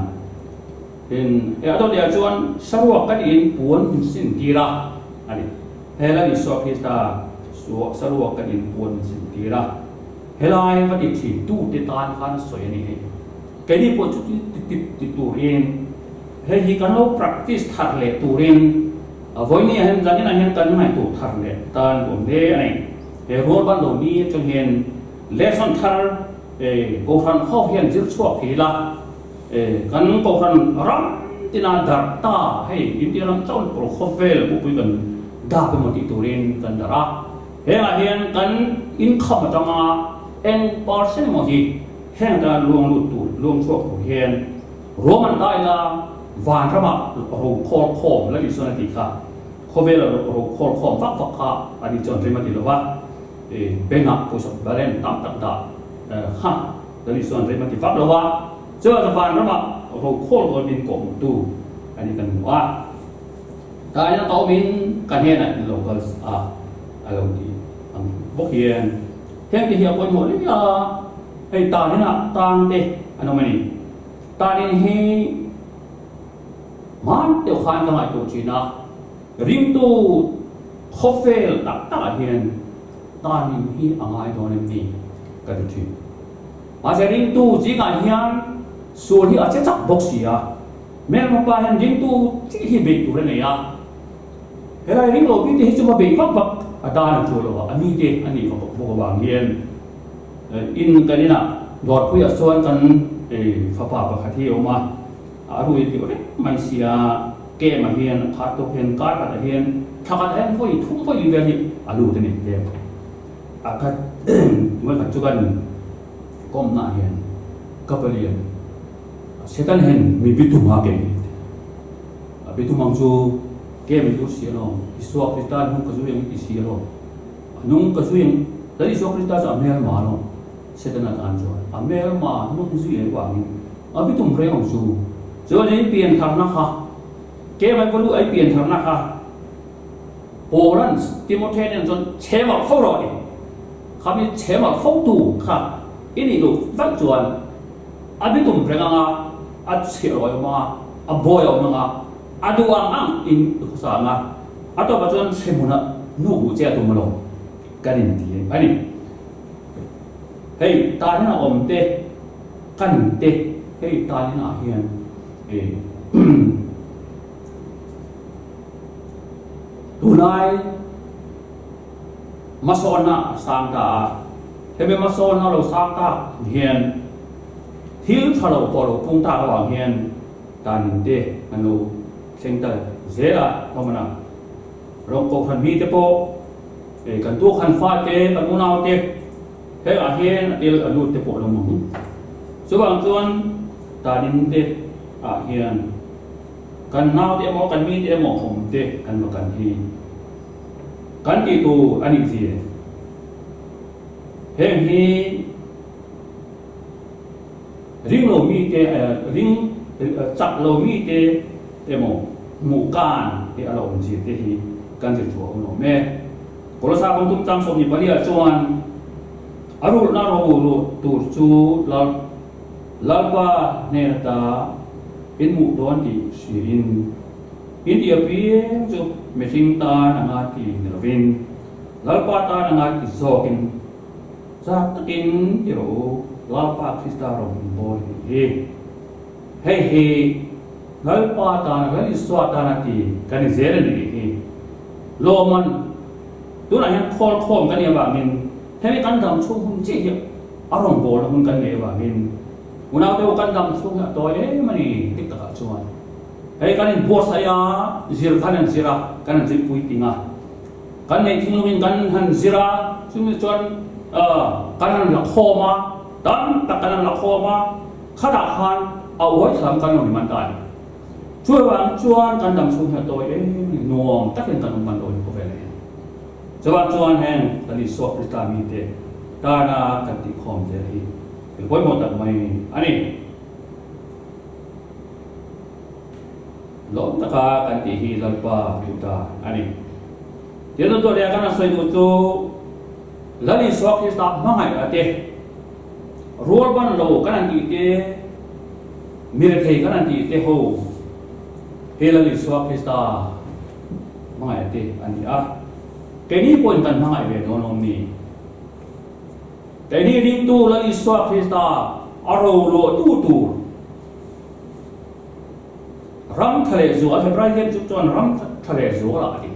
[SPEAKER 3] tin he a dawt leh ah chuan saruak kan in puan min sin tir a a ni. Helai Isua Krista saruak kan in puan min sin tir a, helai va ti thin tu te tan khan sawi a ni hei. Keini pawh chu ti ti turin hei hi kan lo practice thar leh turin A vawinia hian zaninah hian kan ngaihtuah thar leh tan awm hle a ni. He rual ban lo ni atang hian lesson thar Kohhran ho hian zir chhuak thei ila, kan Kohhran ram tina darh ta hei India ram chawn pawh khawvel pupui kan dap emaw tih turin kan darh a. Hengah hian kan inkham atanga. Eng percent emaw hi heng atanga luang lut tur, luang chhuak tur hian ruam an dai la, vanramah ro khawl khawm la tih chuan a tih kha. Khawvela ro khawl khawm vak vak kha a nih chuan rim a ti lo va, bank-ah pawisa balance tam tak dah kha la nih chuan rim a ti vak lo va. Chuan vanramah ro khawl dawn min kawhhmuhtu a nih kan hmu a. Tlaiin a tawmin ka hnenah in lo kal a a lo ti ang bawk hian heng te hi a pawimawh hle a, hei tan inah tan te an awm a ni. Tan in hi hman deuh khan ka ngaihtuah thin a, ringtu khawvel tak takah hian tan in hi a ngai dawn em ni ka ti thin. Mahse ringtu zingah hian sual hi a che chak bawk si a. Hmelma pa hian ringtu chi hi beih tur a nei a, helai ring lo bik te hi chu va beih vak vak a dan a ṭuah lo a, a mi te a nih vak bawk avang hian in kan inah dawrpuiah chuan kan fapa pakhat hi a awm a, a rui deuh reng mai sia, camp ah hian a khat tawk hian kar khatah hian thla khatah hian vawi thum vawi li vel hi a lut a ni camp a khat vawikhat chu kan kawmna ah hian ka palian. Setan hian mi bitum a keng hi a bitum ang chu ke mi tur si alawm, Isua Krista hnung ka zui ang i ti si alawm, a hnung ka zui ang, Lal Isua Krista chu a hmelma alawm, Setana tan chuan a hmelma hnung zui ang vangin a bitum reng ang chu. Chuan ei piantharna kha ke mai pawl u ei piantharna kha Paula'n Timothea nen chuan chhemal fo rawh a ti, khami chhemal fotu kha i nih duh vaih chuan A bitum reng anga, a chhiah rawi awm anga, a bawi a awm anga, a duh ang ang in i khawsa anga, a tawpah chuan hrehmunah nu buh che a tum alawm kan inti a ni. Hei tan ina awm te, kan te hei tan inah hian tunlai hmasawnna a sang ta a, hemi hmasawnna lo sang tak hian Thil tha lo pawh lo pung tak avang hian tanin te an lo thleng ta zel a, hlawm a. Rawng kohhran mi te pawh kan tuakhan fa te, kan unau te hengah hian a tel a lut te pawh an awm ang. Chuvang chuan tanin te ah hian kan nau te emaw kan mi te emaw awm te kan va kan hi kan tih tur a nih zia. Heng hi Ring lo mite, ring chak lo mite emaw hmuh kan te a lo awm zir te hi kan zir chhuah awm lo mek. Kolosa kawng tum chang 24 ah chuan a rulhna ro lut tur chu Lal Lalpa hnen ata in hmuh dawn tih hriain in ti apiang chu mihring tan anga ti ni lovin Lalpa tan anga ti zawkin Chak takin i rawh u, Lalpa Krista rawn in bawl a nih hi. Hei hi Lalpa tana, Lal Isua tana ti kan ni zel a nih hi. Lawman, tunah hian khawl khawm kan nih avangin hemi kan dam chhung hun chiah hi a rawn bawlna hun kan neih avangin unaute u kan dam chhung hi a tawi em a ni dik takah chuan. Hei kan inbuatsaih a, zir khan an zir a, kan an zirpui ting a. Kan neih thinglungin kan han zir a, chumi chuan kan han la khawm a, tam tak kan han la khawm a, khatah khan a uai thlam kan lo ni man ta a ni. Chu avang chuan kan dam chhung hi a tawi em a ni, nuam takin kan awm man lo a ni khawvel ah hian. Chuvang chuan heng kan Isua Krista mite tana kan tihkhawm zel hi thil pawimawh tak mai a ni. Lawm taka kan tih hi Lalpa duh ta a ni. Tin a tuah leh kan han sawi duh chu Lal Isua Krista hmangaih a te, rual ban lo kan han tih te, mi rethei kan han tih te ho hi Lal Isua Krista hmangaih a te a ni a. Keini pawhin kan hmangaih ve dawn awm ni. Keini ringtu Lal Isua Krista a roluahtu tur Ram tha leh zual, Hebrai hian chu chuan ram tha leh zual ah a ti.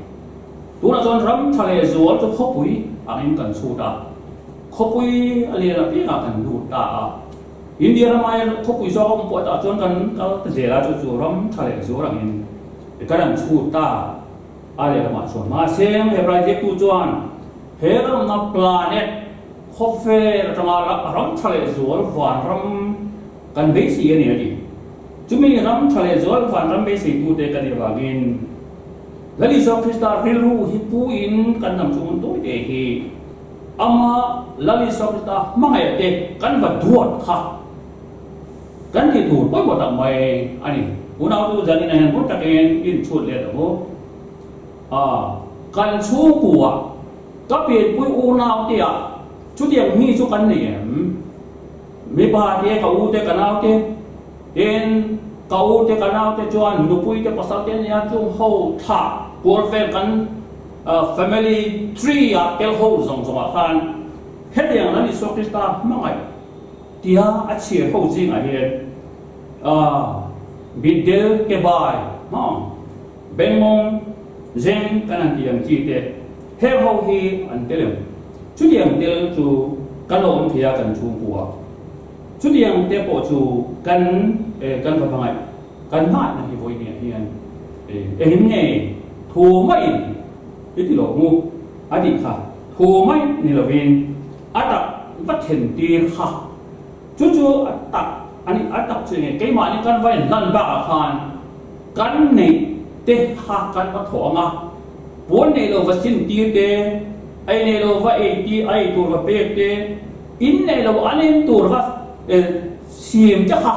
[SPEAKER 3] Tunah chuan ram tha leh zual chu khawpui angin kan chhut a, khawpui a lian apiangah kan lut ta a. India ram aia khawpui zawk a awm pawh tah chuan kan kal ta zel a, chu chu ram tha leh zual angin kan han chhut ta a lehlamah chuan. Mahse, Hebrai ziaktu chuan he ramna planet. Khawvel atanga ram tha leh zual vanram kan beisei a ni a ti. Chumi ram tha leh zual vanram beiseitute kan nih avangin Lal Isua Krista rilru hi puin kan hnam chhung tawi te hi ama Lal Isua Krista hmangaih te kan va duat kha kan tih tur pawimawh tak mai a ni. Unautu zanin ah hian hmun takin in chhut let ang u. A, kan chhungkua Ka pianpui unau te ah chutiang mi chu kan nei em? Mipa te, ka u te, ka nau te, tin ka u te, ka nau te chuan nupui te, pasal te ania chung ho thlah kual vel kan family tree ah tel ho zawng zawng ah khan hetiang Lal Isua Krista hmangaih tia a chhiar ho zingah hian mitdel ke bai maw Bengmawng zeng kan han tih ang chi te, heng ho hi an tel em? Chutiang tel chu kan lo awm thei a kan chhungkua. Chutiang te pawh chu kan kan va hmangaih kan hmangaihna hi vawinia hian engin nge thu maiin i ti lo ngu a tih kha thu mai ni lovin a tak va then tir kha chu chu a tak a ni a tak chu enge keimahni kan va inhlan bakah khan Kan neih te kha kan va thawh ang a, puan neih lo va sin tir te, ei neih lo va ei tir, a ei tur va pek te, in neih lo an in tur va siam te kha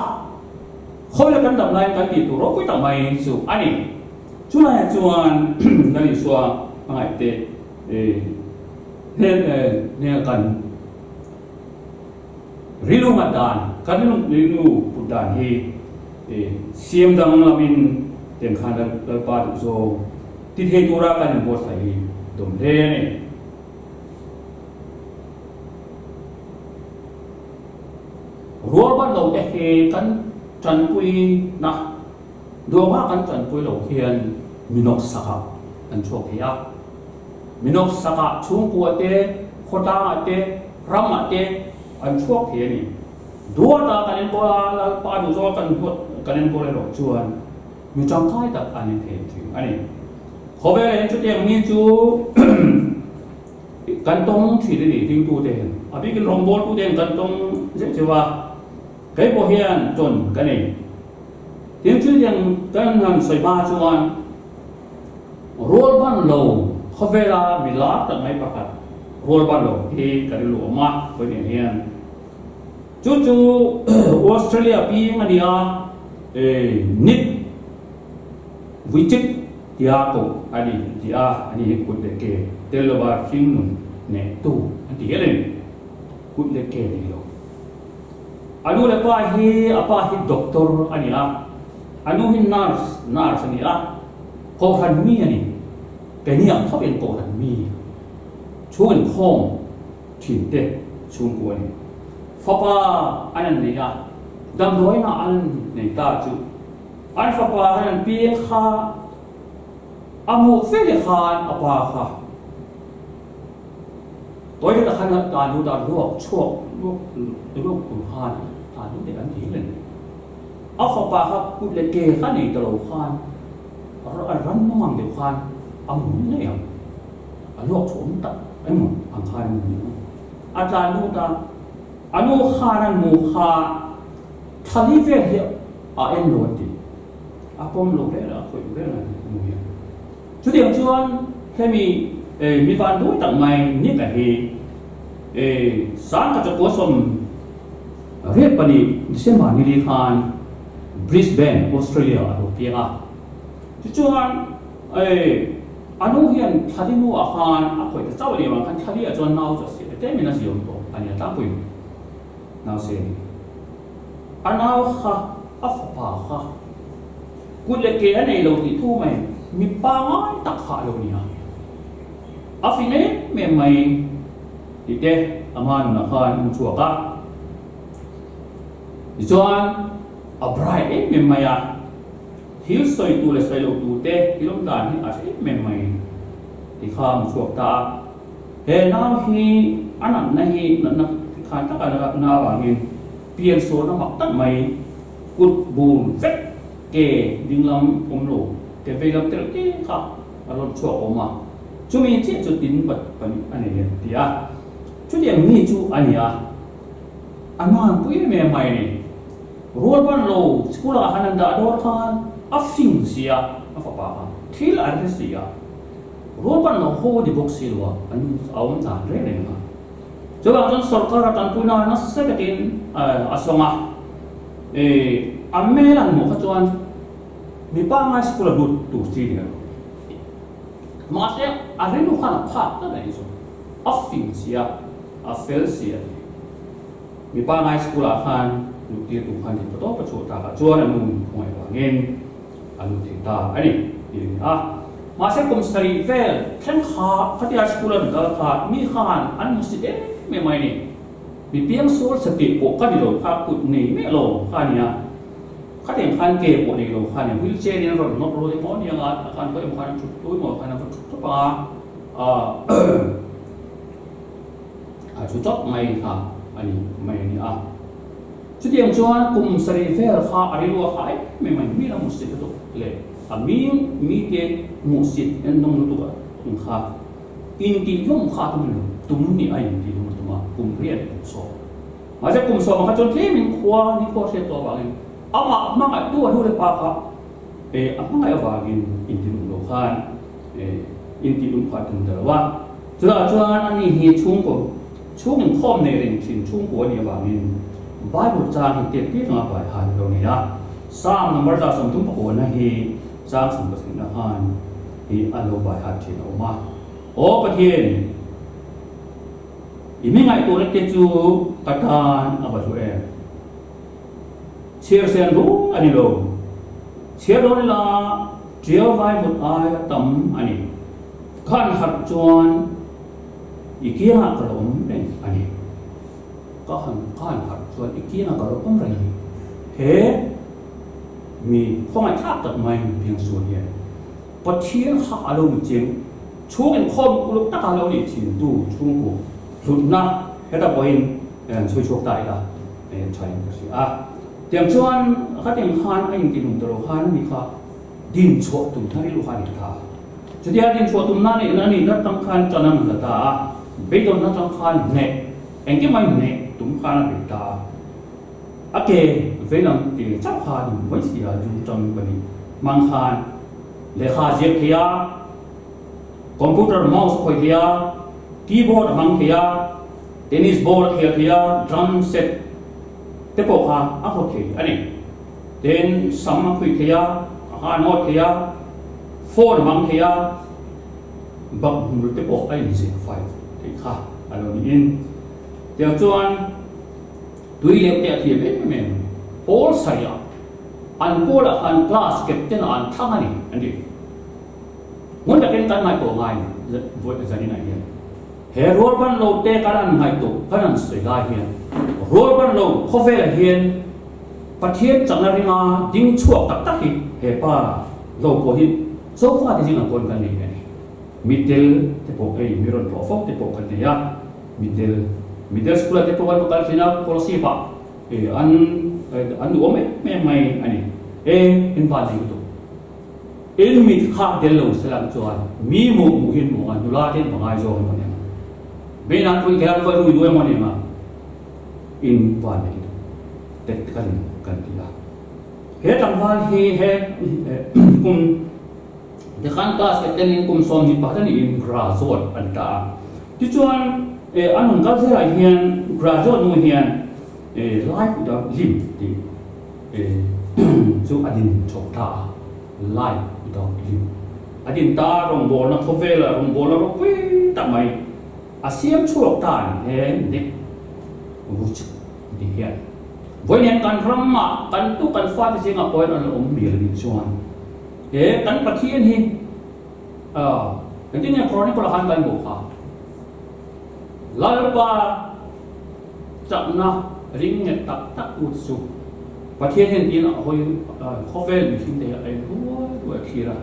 [SPEAKER 3] khawila kan dam laiin kan tih tur ropui tak mai chu a ni. Chulaiah chuan Lal Isua hmangaih te hmel kan Rilru nghat dan, kan rilru put dan hi siam danglamin tiang khan Lalpa duh zawng ti thei tura kan inbuatsaih hi dawm hle a ni. Rualban lo te hi kan tanpui na duangah kan tanpui lo hian minawk sakah kan chhuak thei a. Minawk sakah chhungkua te, khawtlangah te, ramah te an chhuak thei a ni. Duata kan enkawl a, Lalpa duh zawk kan huat kan enkawl erawh chuan mi tangkai tak an ni thei thin a ni. Khawvelah hian chutiang mi chu kan tawng thin a ni ringtute hian. A bikin rawngbawltute hian kan tawng zeuh zeuh a, kei pawh hian tawn ka nei. Tin, chutiang kan han sawi hma chuan Rualban lo khawvela mi lar tak mai pakhat rualban lo hi ka rilru awm a vawiin hian chu chu Australia piang a ni a Nick Vujicic tia koh a ni ti a ani hi kut leh ke tel lova hringnun nehtu an ti hial a ni kut leh ke nei lo a nu leh pa hi a pa hi doctor a ni a. A nu hi nurse, nurse, a ni a, Kohhran mi a ni. Keini ang thawkin Kohhran mi chhung inkhawm thinte chhungkua a ni. Fapa an an nei a, damdawiinah an nei ta chu an fapa han an piang kha a hmuh fe leh khan a pa kha toilet ah khan a tan lut a, ruak chhuak ruak ruak tur khan a tan lut leh an ti reng. A fapa kha kut leh ke kha nei ta lo khan a ran mawng ang deuh khan a mu ngei ang. A luak chu awm tak emaw ang khan a mu ngei ang. A tlan lut a, a nu khan a nu kha thla li vel hi a en lo an ti. A pawm lo reng a, a khawih reng a mu hi. Chutiang chuan hemi mi van duai tak mai Nick-a hi Sangkhat chakua sawm Riat pahnih December ni li khan Brisbane, Australia a lo piang a. Tichuan a nu hian thla li hnuah khan a khawih ta chauh a ni avang khan thla li ah chuan nau chu a siam ta tlemin a ziawm tawh a ni a tlangpui nau se a ni. A nau kha a fapa kha kut leh ke a nei lo tih thu mai mi pangai tak kha a lo ni a. A fing em em mai. Tih te a hma nunah khan an chhuak a. Tichuan a bright em em mai a, thil sawi tur leh sawi loh tur te thil awm dan hi a hre em em mai ti kha an chhuak ta a. He nau hi a natna hi natna khan taka natna avangin piansualna mak tak mai kut bur vek ke dinglam awm lo ke veilam telh te kha a rawn chhuak awm a. Chumi chiah chu tin pat pahnih a nei a ti a. Chutiang mi chu a ni a, a hmanpui em em mai a ni. Rual ban lo school ah han an dah dawr khan a fing si a, a fapa kha thil a hre si a. Rual ban lo haw ni bawk si lo a, an a awm dan reng reng a. Chuvang chuan sorkar a tanpuina nasa takin a sawng a, a hmel an hmuh kha chuan mi pangngai school a lut tur chi ni lo. Mahse a rilru khan a phak tlat a ni chu. A fing si a, a fel si a ti. Mi pangngai school ah khan lut tir tur khan thei tawp a chhuah tak ah chuan a nu khawngaih vangin a lut thei ta a ni tih a ni a. Mahse kum sarih vel thleng kha khatia school an kal kha mi khan an hmu si em em mai a ni. Mi piangsual satih pawh ka ni lo kha kut nei miah lo kha a ni a. Khatiang khan ke pawh nei lo kha a ni. Wheel chair in an rawn nawr rual emaw ania nga a khan khaw emaw khan an thut tui maw khan an va thut tawp ang a. A chu chawp mai kha a ni mai a ni a. Chutiang chuan kum sarih vel kha a rilru a kha em em mai, mi la hmuhsit lutuk leh a mi mite hmuhsit en nawm lutuk a tum kha intih hlawm kha a tum lo, tum nih a intih hlawm a tum a, kum riat kum sawm. Mahse kum sawm kha chuan tlemin khua nikhua hriat tawh avangin amah hmangaihtu a hnu leh pa kha a hmangaih avangin intih hlawm lo khan intih hlawm kha a tum ta lo a. Chutah chuan ani hi chhungkaw chhung inkhawm nei reng thin chhungkaw a nih avangin Bible chang hi tet tir anga pai han lo nei a. Psalm number 39 hi chang 17 khan hi a lo pai hat thin a awm a. Aw Pathian, i mi ngaihtuahna te chu ka tan a va hlu em? Chhiar sen rul a ni lo. Chhiar dawn ila tiau vai mut ai a tam a ni. Khan harh chuan i kiangah ka lo awm reng a ni. Ka han khan harh chuan i kiangah ka lo awm reng a ni. He mi khawngaihthlak tak mai Piangsual hian Pathian kha a lo ni cheng chhung inkhawm uluk taka lo ni thintu chhungku hlutna heta pawhin chhui chhuak ta ila thain ka hria a. Tiang chuan khatiang khan a intihlum ta lo khan a ni kha. Din chhuah tum thar i luh a ni ta. Chutia din chhuah tum na nih na nih na tang khan ṭan an la ta a, beidawn na tang khan hneh, engkim mai hneh tum khan a bei ta a. A ke veilam ke chauh kha a dim mai si a, jung ṭang pahnih hmang khan lehkha a ziak thei a, computer mouse a khawih thei a, keyboard a hmang thei a, tennis ball a khel thei a, drum set te pawh kha a haw thei a ni. Tin, sam a khuih thei a, a ha nawt thei a, phone a hmang thei a, bak hmul te pawh a inzir fai theih kha a lo niin. Tiang chuan tui leuh te a thiam em em. Pawl sarih ah an pawl ah khan class captain ah an thlang a ni an ti. Ngun takin kan ngaihtuah ngai zanin ah hian he rualban lo te kan an ngaihtuah kan an sawi lai hian rualban lo khawvel ah hian Pathian chakna ringa ding chhuak tak tak hi he pa lo pawh hi Zofa te zingah pawn kan nei a ni. Mitel te pawh hei mi rawn tlawh fo te pawh kan nei a, Mitel Middle School ah te pawh kan va kal thin a, Kolasib ah an an duhawm em em mai a ni. E in van nei lutuk. In mit kha del lo se lang chuan mi muh muh hi an hmu ang a, nula te an va ngai zawk emaw ni ang a, Beinan ruih thei an va rui duh emaw ni ang a. In van nei tet kan kan ti a. He tlangval hi he kum tikhan class te ten in kum 21 a niin graduate a ni ta a. Tichuan a nun kal zelah hian graduate hnu hian life without limb tih chu a din chho ta a, life without limb a din ta a, rawngbawlna khawvela rawngbawlna ropui tak mai A siam chhuak ta a ni he Nick Vujicic ti hian. Vawiin kan ramah kan tu kan fate zingah pawhin an lo awm mial nih chuan he kan Pathian hi engtin nge Chronicle ah khan kan hmuh kha Lalpa chakna ring nget tak tak tu te chu Pathian hian tiin a hawi khawvel mihring te hi a en ruai ruai a thlir a.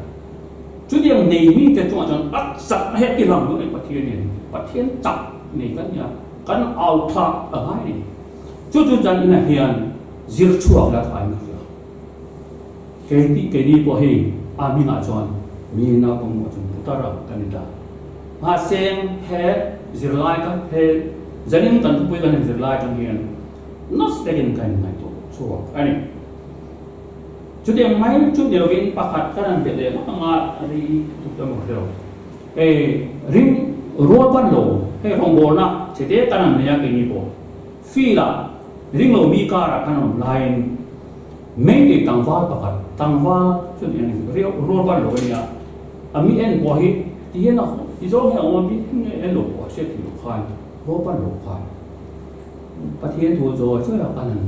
[SPEAKER 3] Chutiang nei mite chungah chuan a chak a heti lang duh a ni Pathian in Pathian chak nei kan nia kan au thla a ngai a ni. Chu chu dân inah hian zir chhuak la tha in ka hria. Kei tih keini pawh hei a hmingah chuan mi naupang mawh chuan putara kan ni ta. Mahse he zirlai ka he. Zanin kan thupui kan inzir lai atang hian nasa takin ka inngaihtuah chhuak a ni. Chutiang mai chu ni lovin pakhat kan han belh leh ngawt anga ri tuk emaw ka hre lo. Hei ring rual ban lo hei rawngbawlna che te kan han nei a keini pawh field ah ring lo mi karah kan awm laiin Meitei tlangval pakhat tlangval chu ni a ni rual ban lo a nia a mi en pawh hi ti hian a ti zawng hi a awm a mi en lo pawh a hriat theih loh khan rual ban lo khan Pathian thu zawi zawi a kan han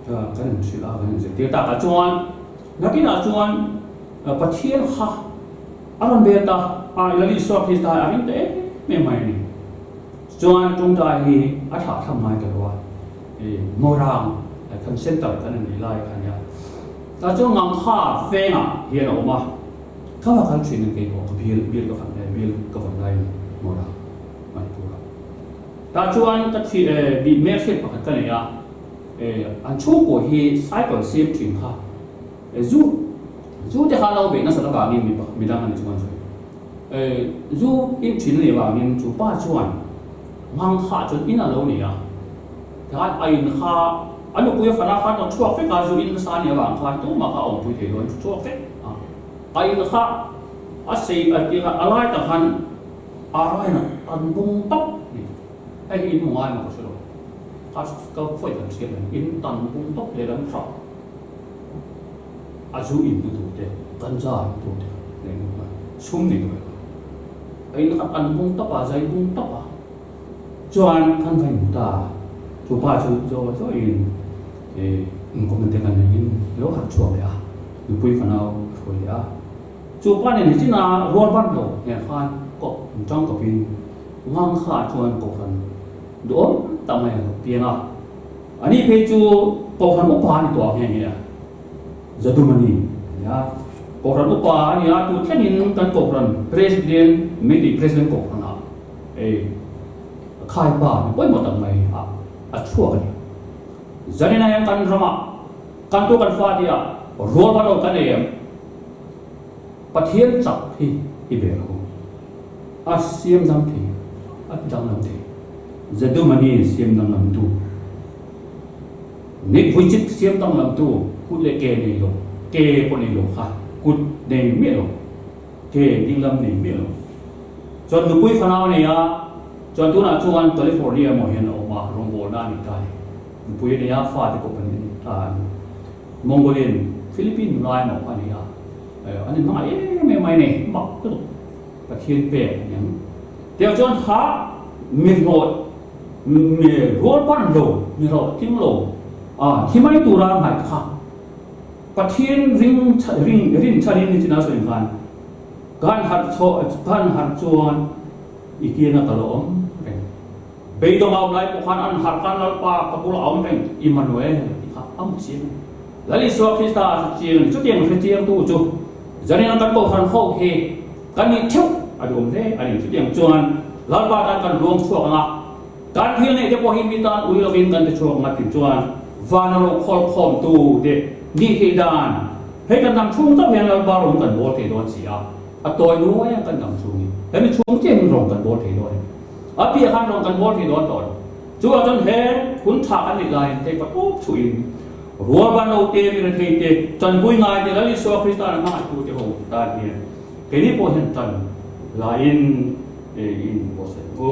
[SPEAKER 3] kan han hrilh a kan han zirtir tak ah chuan nakinah chuan Pathian kha a rawn bel ta a Lal Isua Krista a ring ta em em mai a ni chuan tawngtai hi a thlah thlam ngai ta lo a. Morang kan center kan nei lai kha nia. Tah chuan Ngangkha vengah hian a awm a, ka va kal thin ang keipawh ka bial bial ka fan bial ka vawn lai ni Morang Manipur ah. Tah chuan ka thi bih hmelhriat pakhat ka nei a, an chhungkaw hi cycle siam thin kha zu zu te kha lo beih nasat avangin mi midang a ni chuan sawi zu in thin a nih avangin chu pa chuan Ngangkha chuan in a lo nei a, tikhan a in kha a nupui a fana khan a chhuak vek a, zu in nasa a nih avang khan tumah kha a awmpui thei lo, an chhuak vek a. A in kha a sei a tih kha a lai tak khan a rain a tan bung tawp a ni. Hei hi in hmu ngai maw ka hre lo, ka ka khawi kan hriat mai, in tan bung tawp lehlam hrah a zu in na tur te, ganja in tur te nei hnu khan sum nei tawh lo. A in kha an bung tawp a, zai bung tawp a, chuan kan va inhmu ta a, chu pa chu zawi zawiin ih inkawmna te kan neiin lo harh chhuak leh a, nupui fanau a hruai leh a, chu pa nen nichin a rual ban lo nen khan kawp in tang kawpin ngang kha chuan kohhran duhawm tak mai a lo piang a, ani phei chu kohhran upa a ni tawh ang nghe nghe a. Zadumani a ni a, Kohhran upa a ni a, tu thlengin kan Kohhran President, Meitei President Kohhranah ei khaipa ni pawimawh tak mai a a chhuak a ni. Zanina hian kan ramah kan tu kan fa tia rual ban lo kan nei em? Pathian chak hi i ber ang u. A siam dang thei, a ti danglam thei. Zadumani siam danglam tu. Nick Vujicic siam danglamtu kut leh ke nei lo, ke pawh nei lo kha kut nei miah lo, ke dinglam nei miah lo. Chuan nupui fanau a nei a, chuan tunah chuan California emaw hian a awm a, rawngbawlna a nei ta a ni. Nupui a nei a, fate pawh pahnih a nei ta a ni. Mongolian, Philippine nula emaw a nei a, an inhmangaih em em mai a ni, mak lutuk. Pathian pek a ni ang. Tiang chuan kha mi hlawh mi rual pan lo, mi hlawh tling lo a thi mai tura ngaih kha Pathian ring ring rin chhanin ni china sawi khan kan harh chho kan harh chuan i kianga ka lo awm reng. Beidawng a awm lai pawh khan an harh khan Lalpa ka bula a awm reng Immanuel tih kha a hmu chiang a ni. Lal Isua Krista a hre chiang a ni. Chutiang hre chiangtu chu zanin kan kohhran ho hi kan nih theuh a duam hle a ni. Chutiang chuan Lalpa tan kan ruang chhuak ang a, kan thil neih te pawh hi mi tan ui lovin kan ti chhuak ang a tih chuan vana ro khawlkhawmtu te nih theih dan hei kan dang chhung chauh hian Lalpa rawng kan bawl thei dawn si a, a tawi nuai ang kan dang chhung hi hemi chhung chiah hian rawng kan bawl thei dawn a ni. A piah khan rawng kan bawl thei dawn tawh lo. Chuvang chuan he hun tha kan nih laiin thei pa tawp chhuhin rualban lo te, mi rethei te, tanpui ngai te, Lal Isua Krista an hmangaihtu te ho tan hian keini pawh hian tan laiin in buatsaih ang u.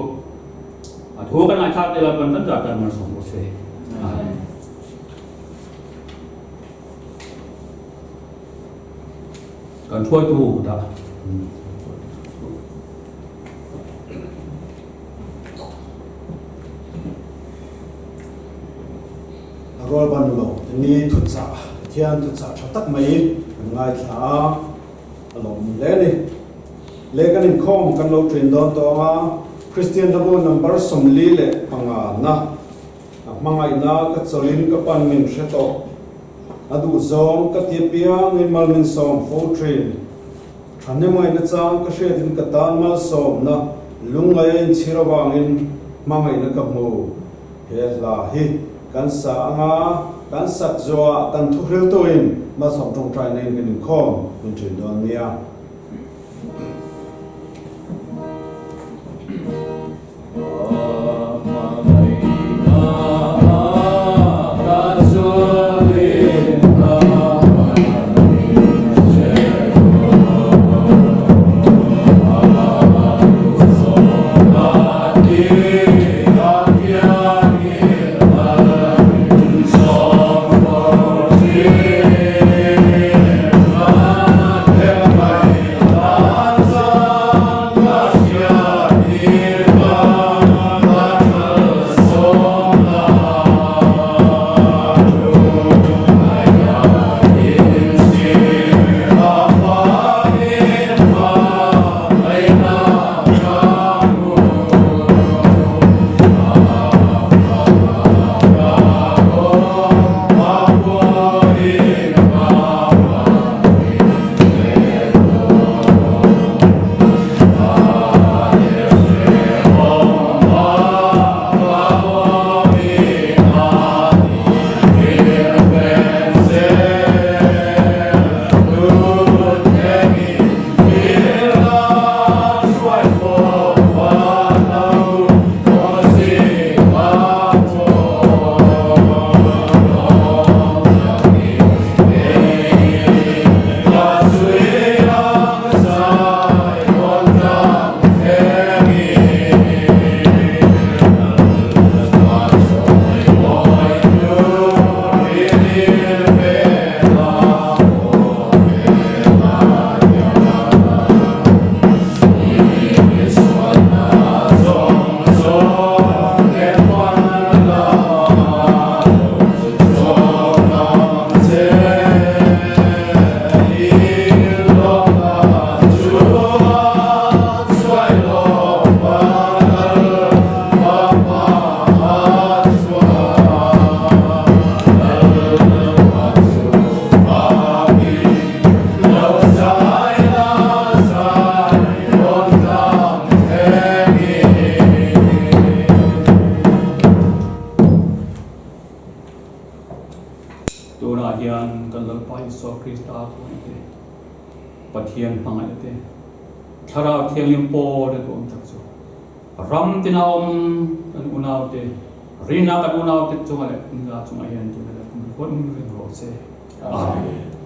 [SPEAKER 3] A thu kan ngaihthlak te Lalpan kan zah tan malsawm rawh se. Amen. Kan hruaitu dah.
[SPEAKER 1] A rual ban lo ni thuchah Pathian thuchah tha tak mai kan ngaithla a, a lawmawm hle a ni. Le kan inkhawm kan lo ṭin dawn tawh ang a, Kristian hlabu number 45 na a hmangaihna ka chawlhin ka pan min hre tawh. A duhzawng ka ti apiangin mal min sawm fo ṭhin. Thahnemngaihna chang ka hriatin ka tan malsawmna lungngai a inchhir avangin hmangaihna ka hmu. He hla hi kan sa anga kan sak zuah kan thuhriltuin malsawm tawngtaina in kan inkhawm min ṭhin dawn nia.
[SPEAKER 3] Tunah hian kan Lalpa Isua Krista khawngaih te, Pathian hmangaih te, Thlarau Thianghlim pawl te duhawm tak chu ram tina awm kan unaute, rina kan unaute chunga leh inla chungah hian tuna leh kum huan reng rawh se. Amen.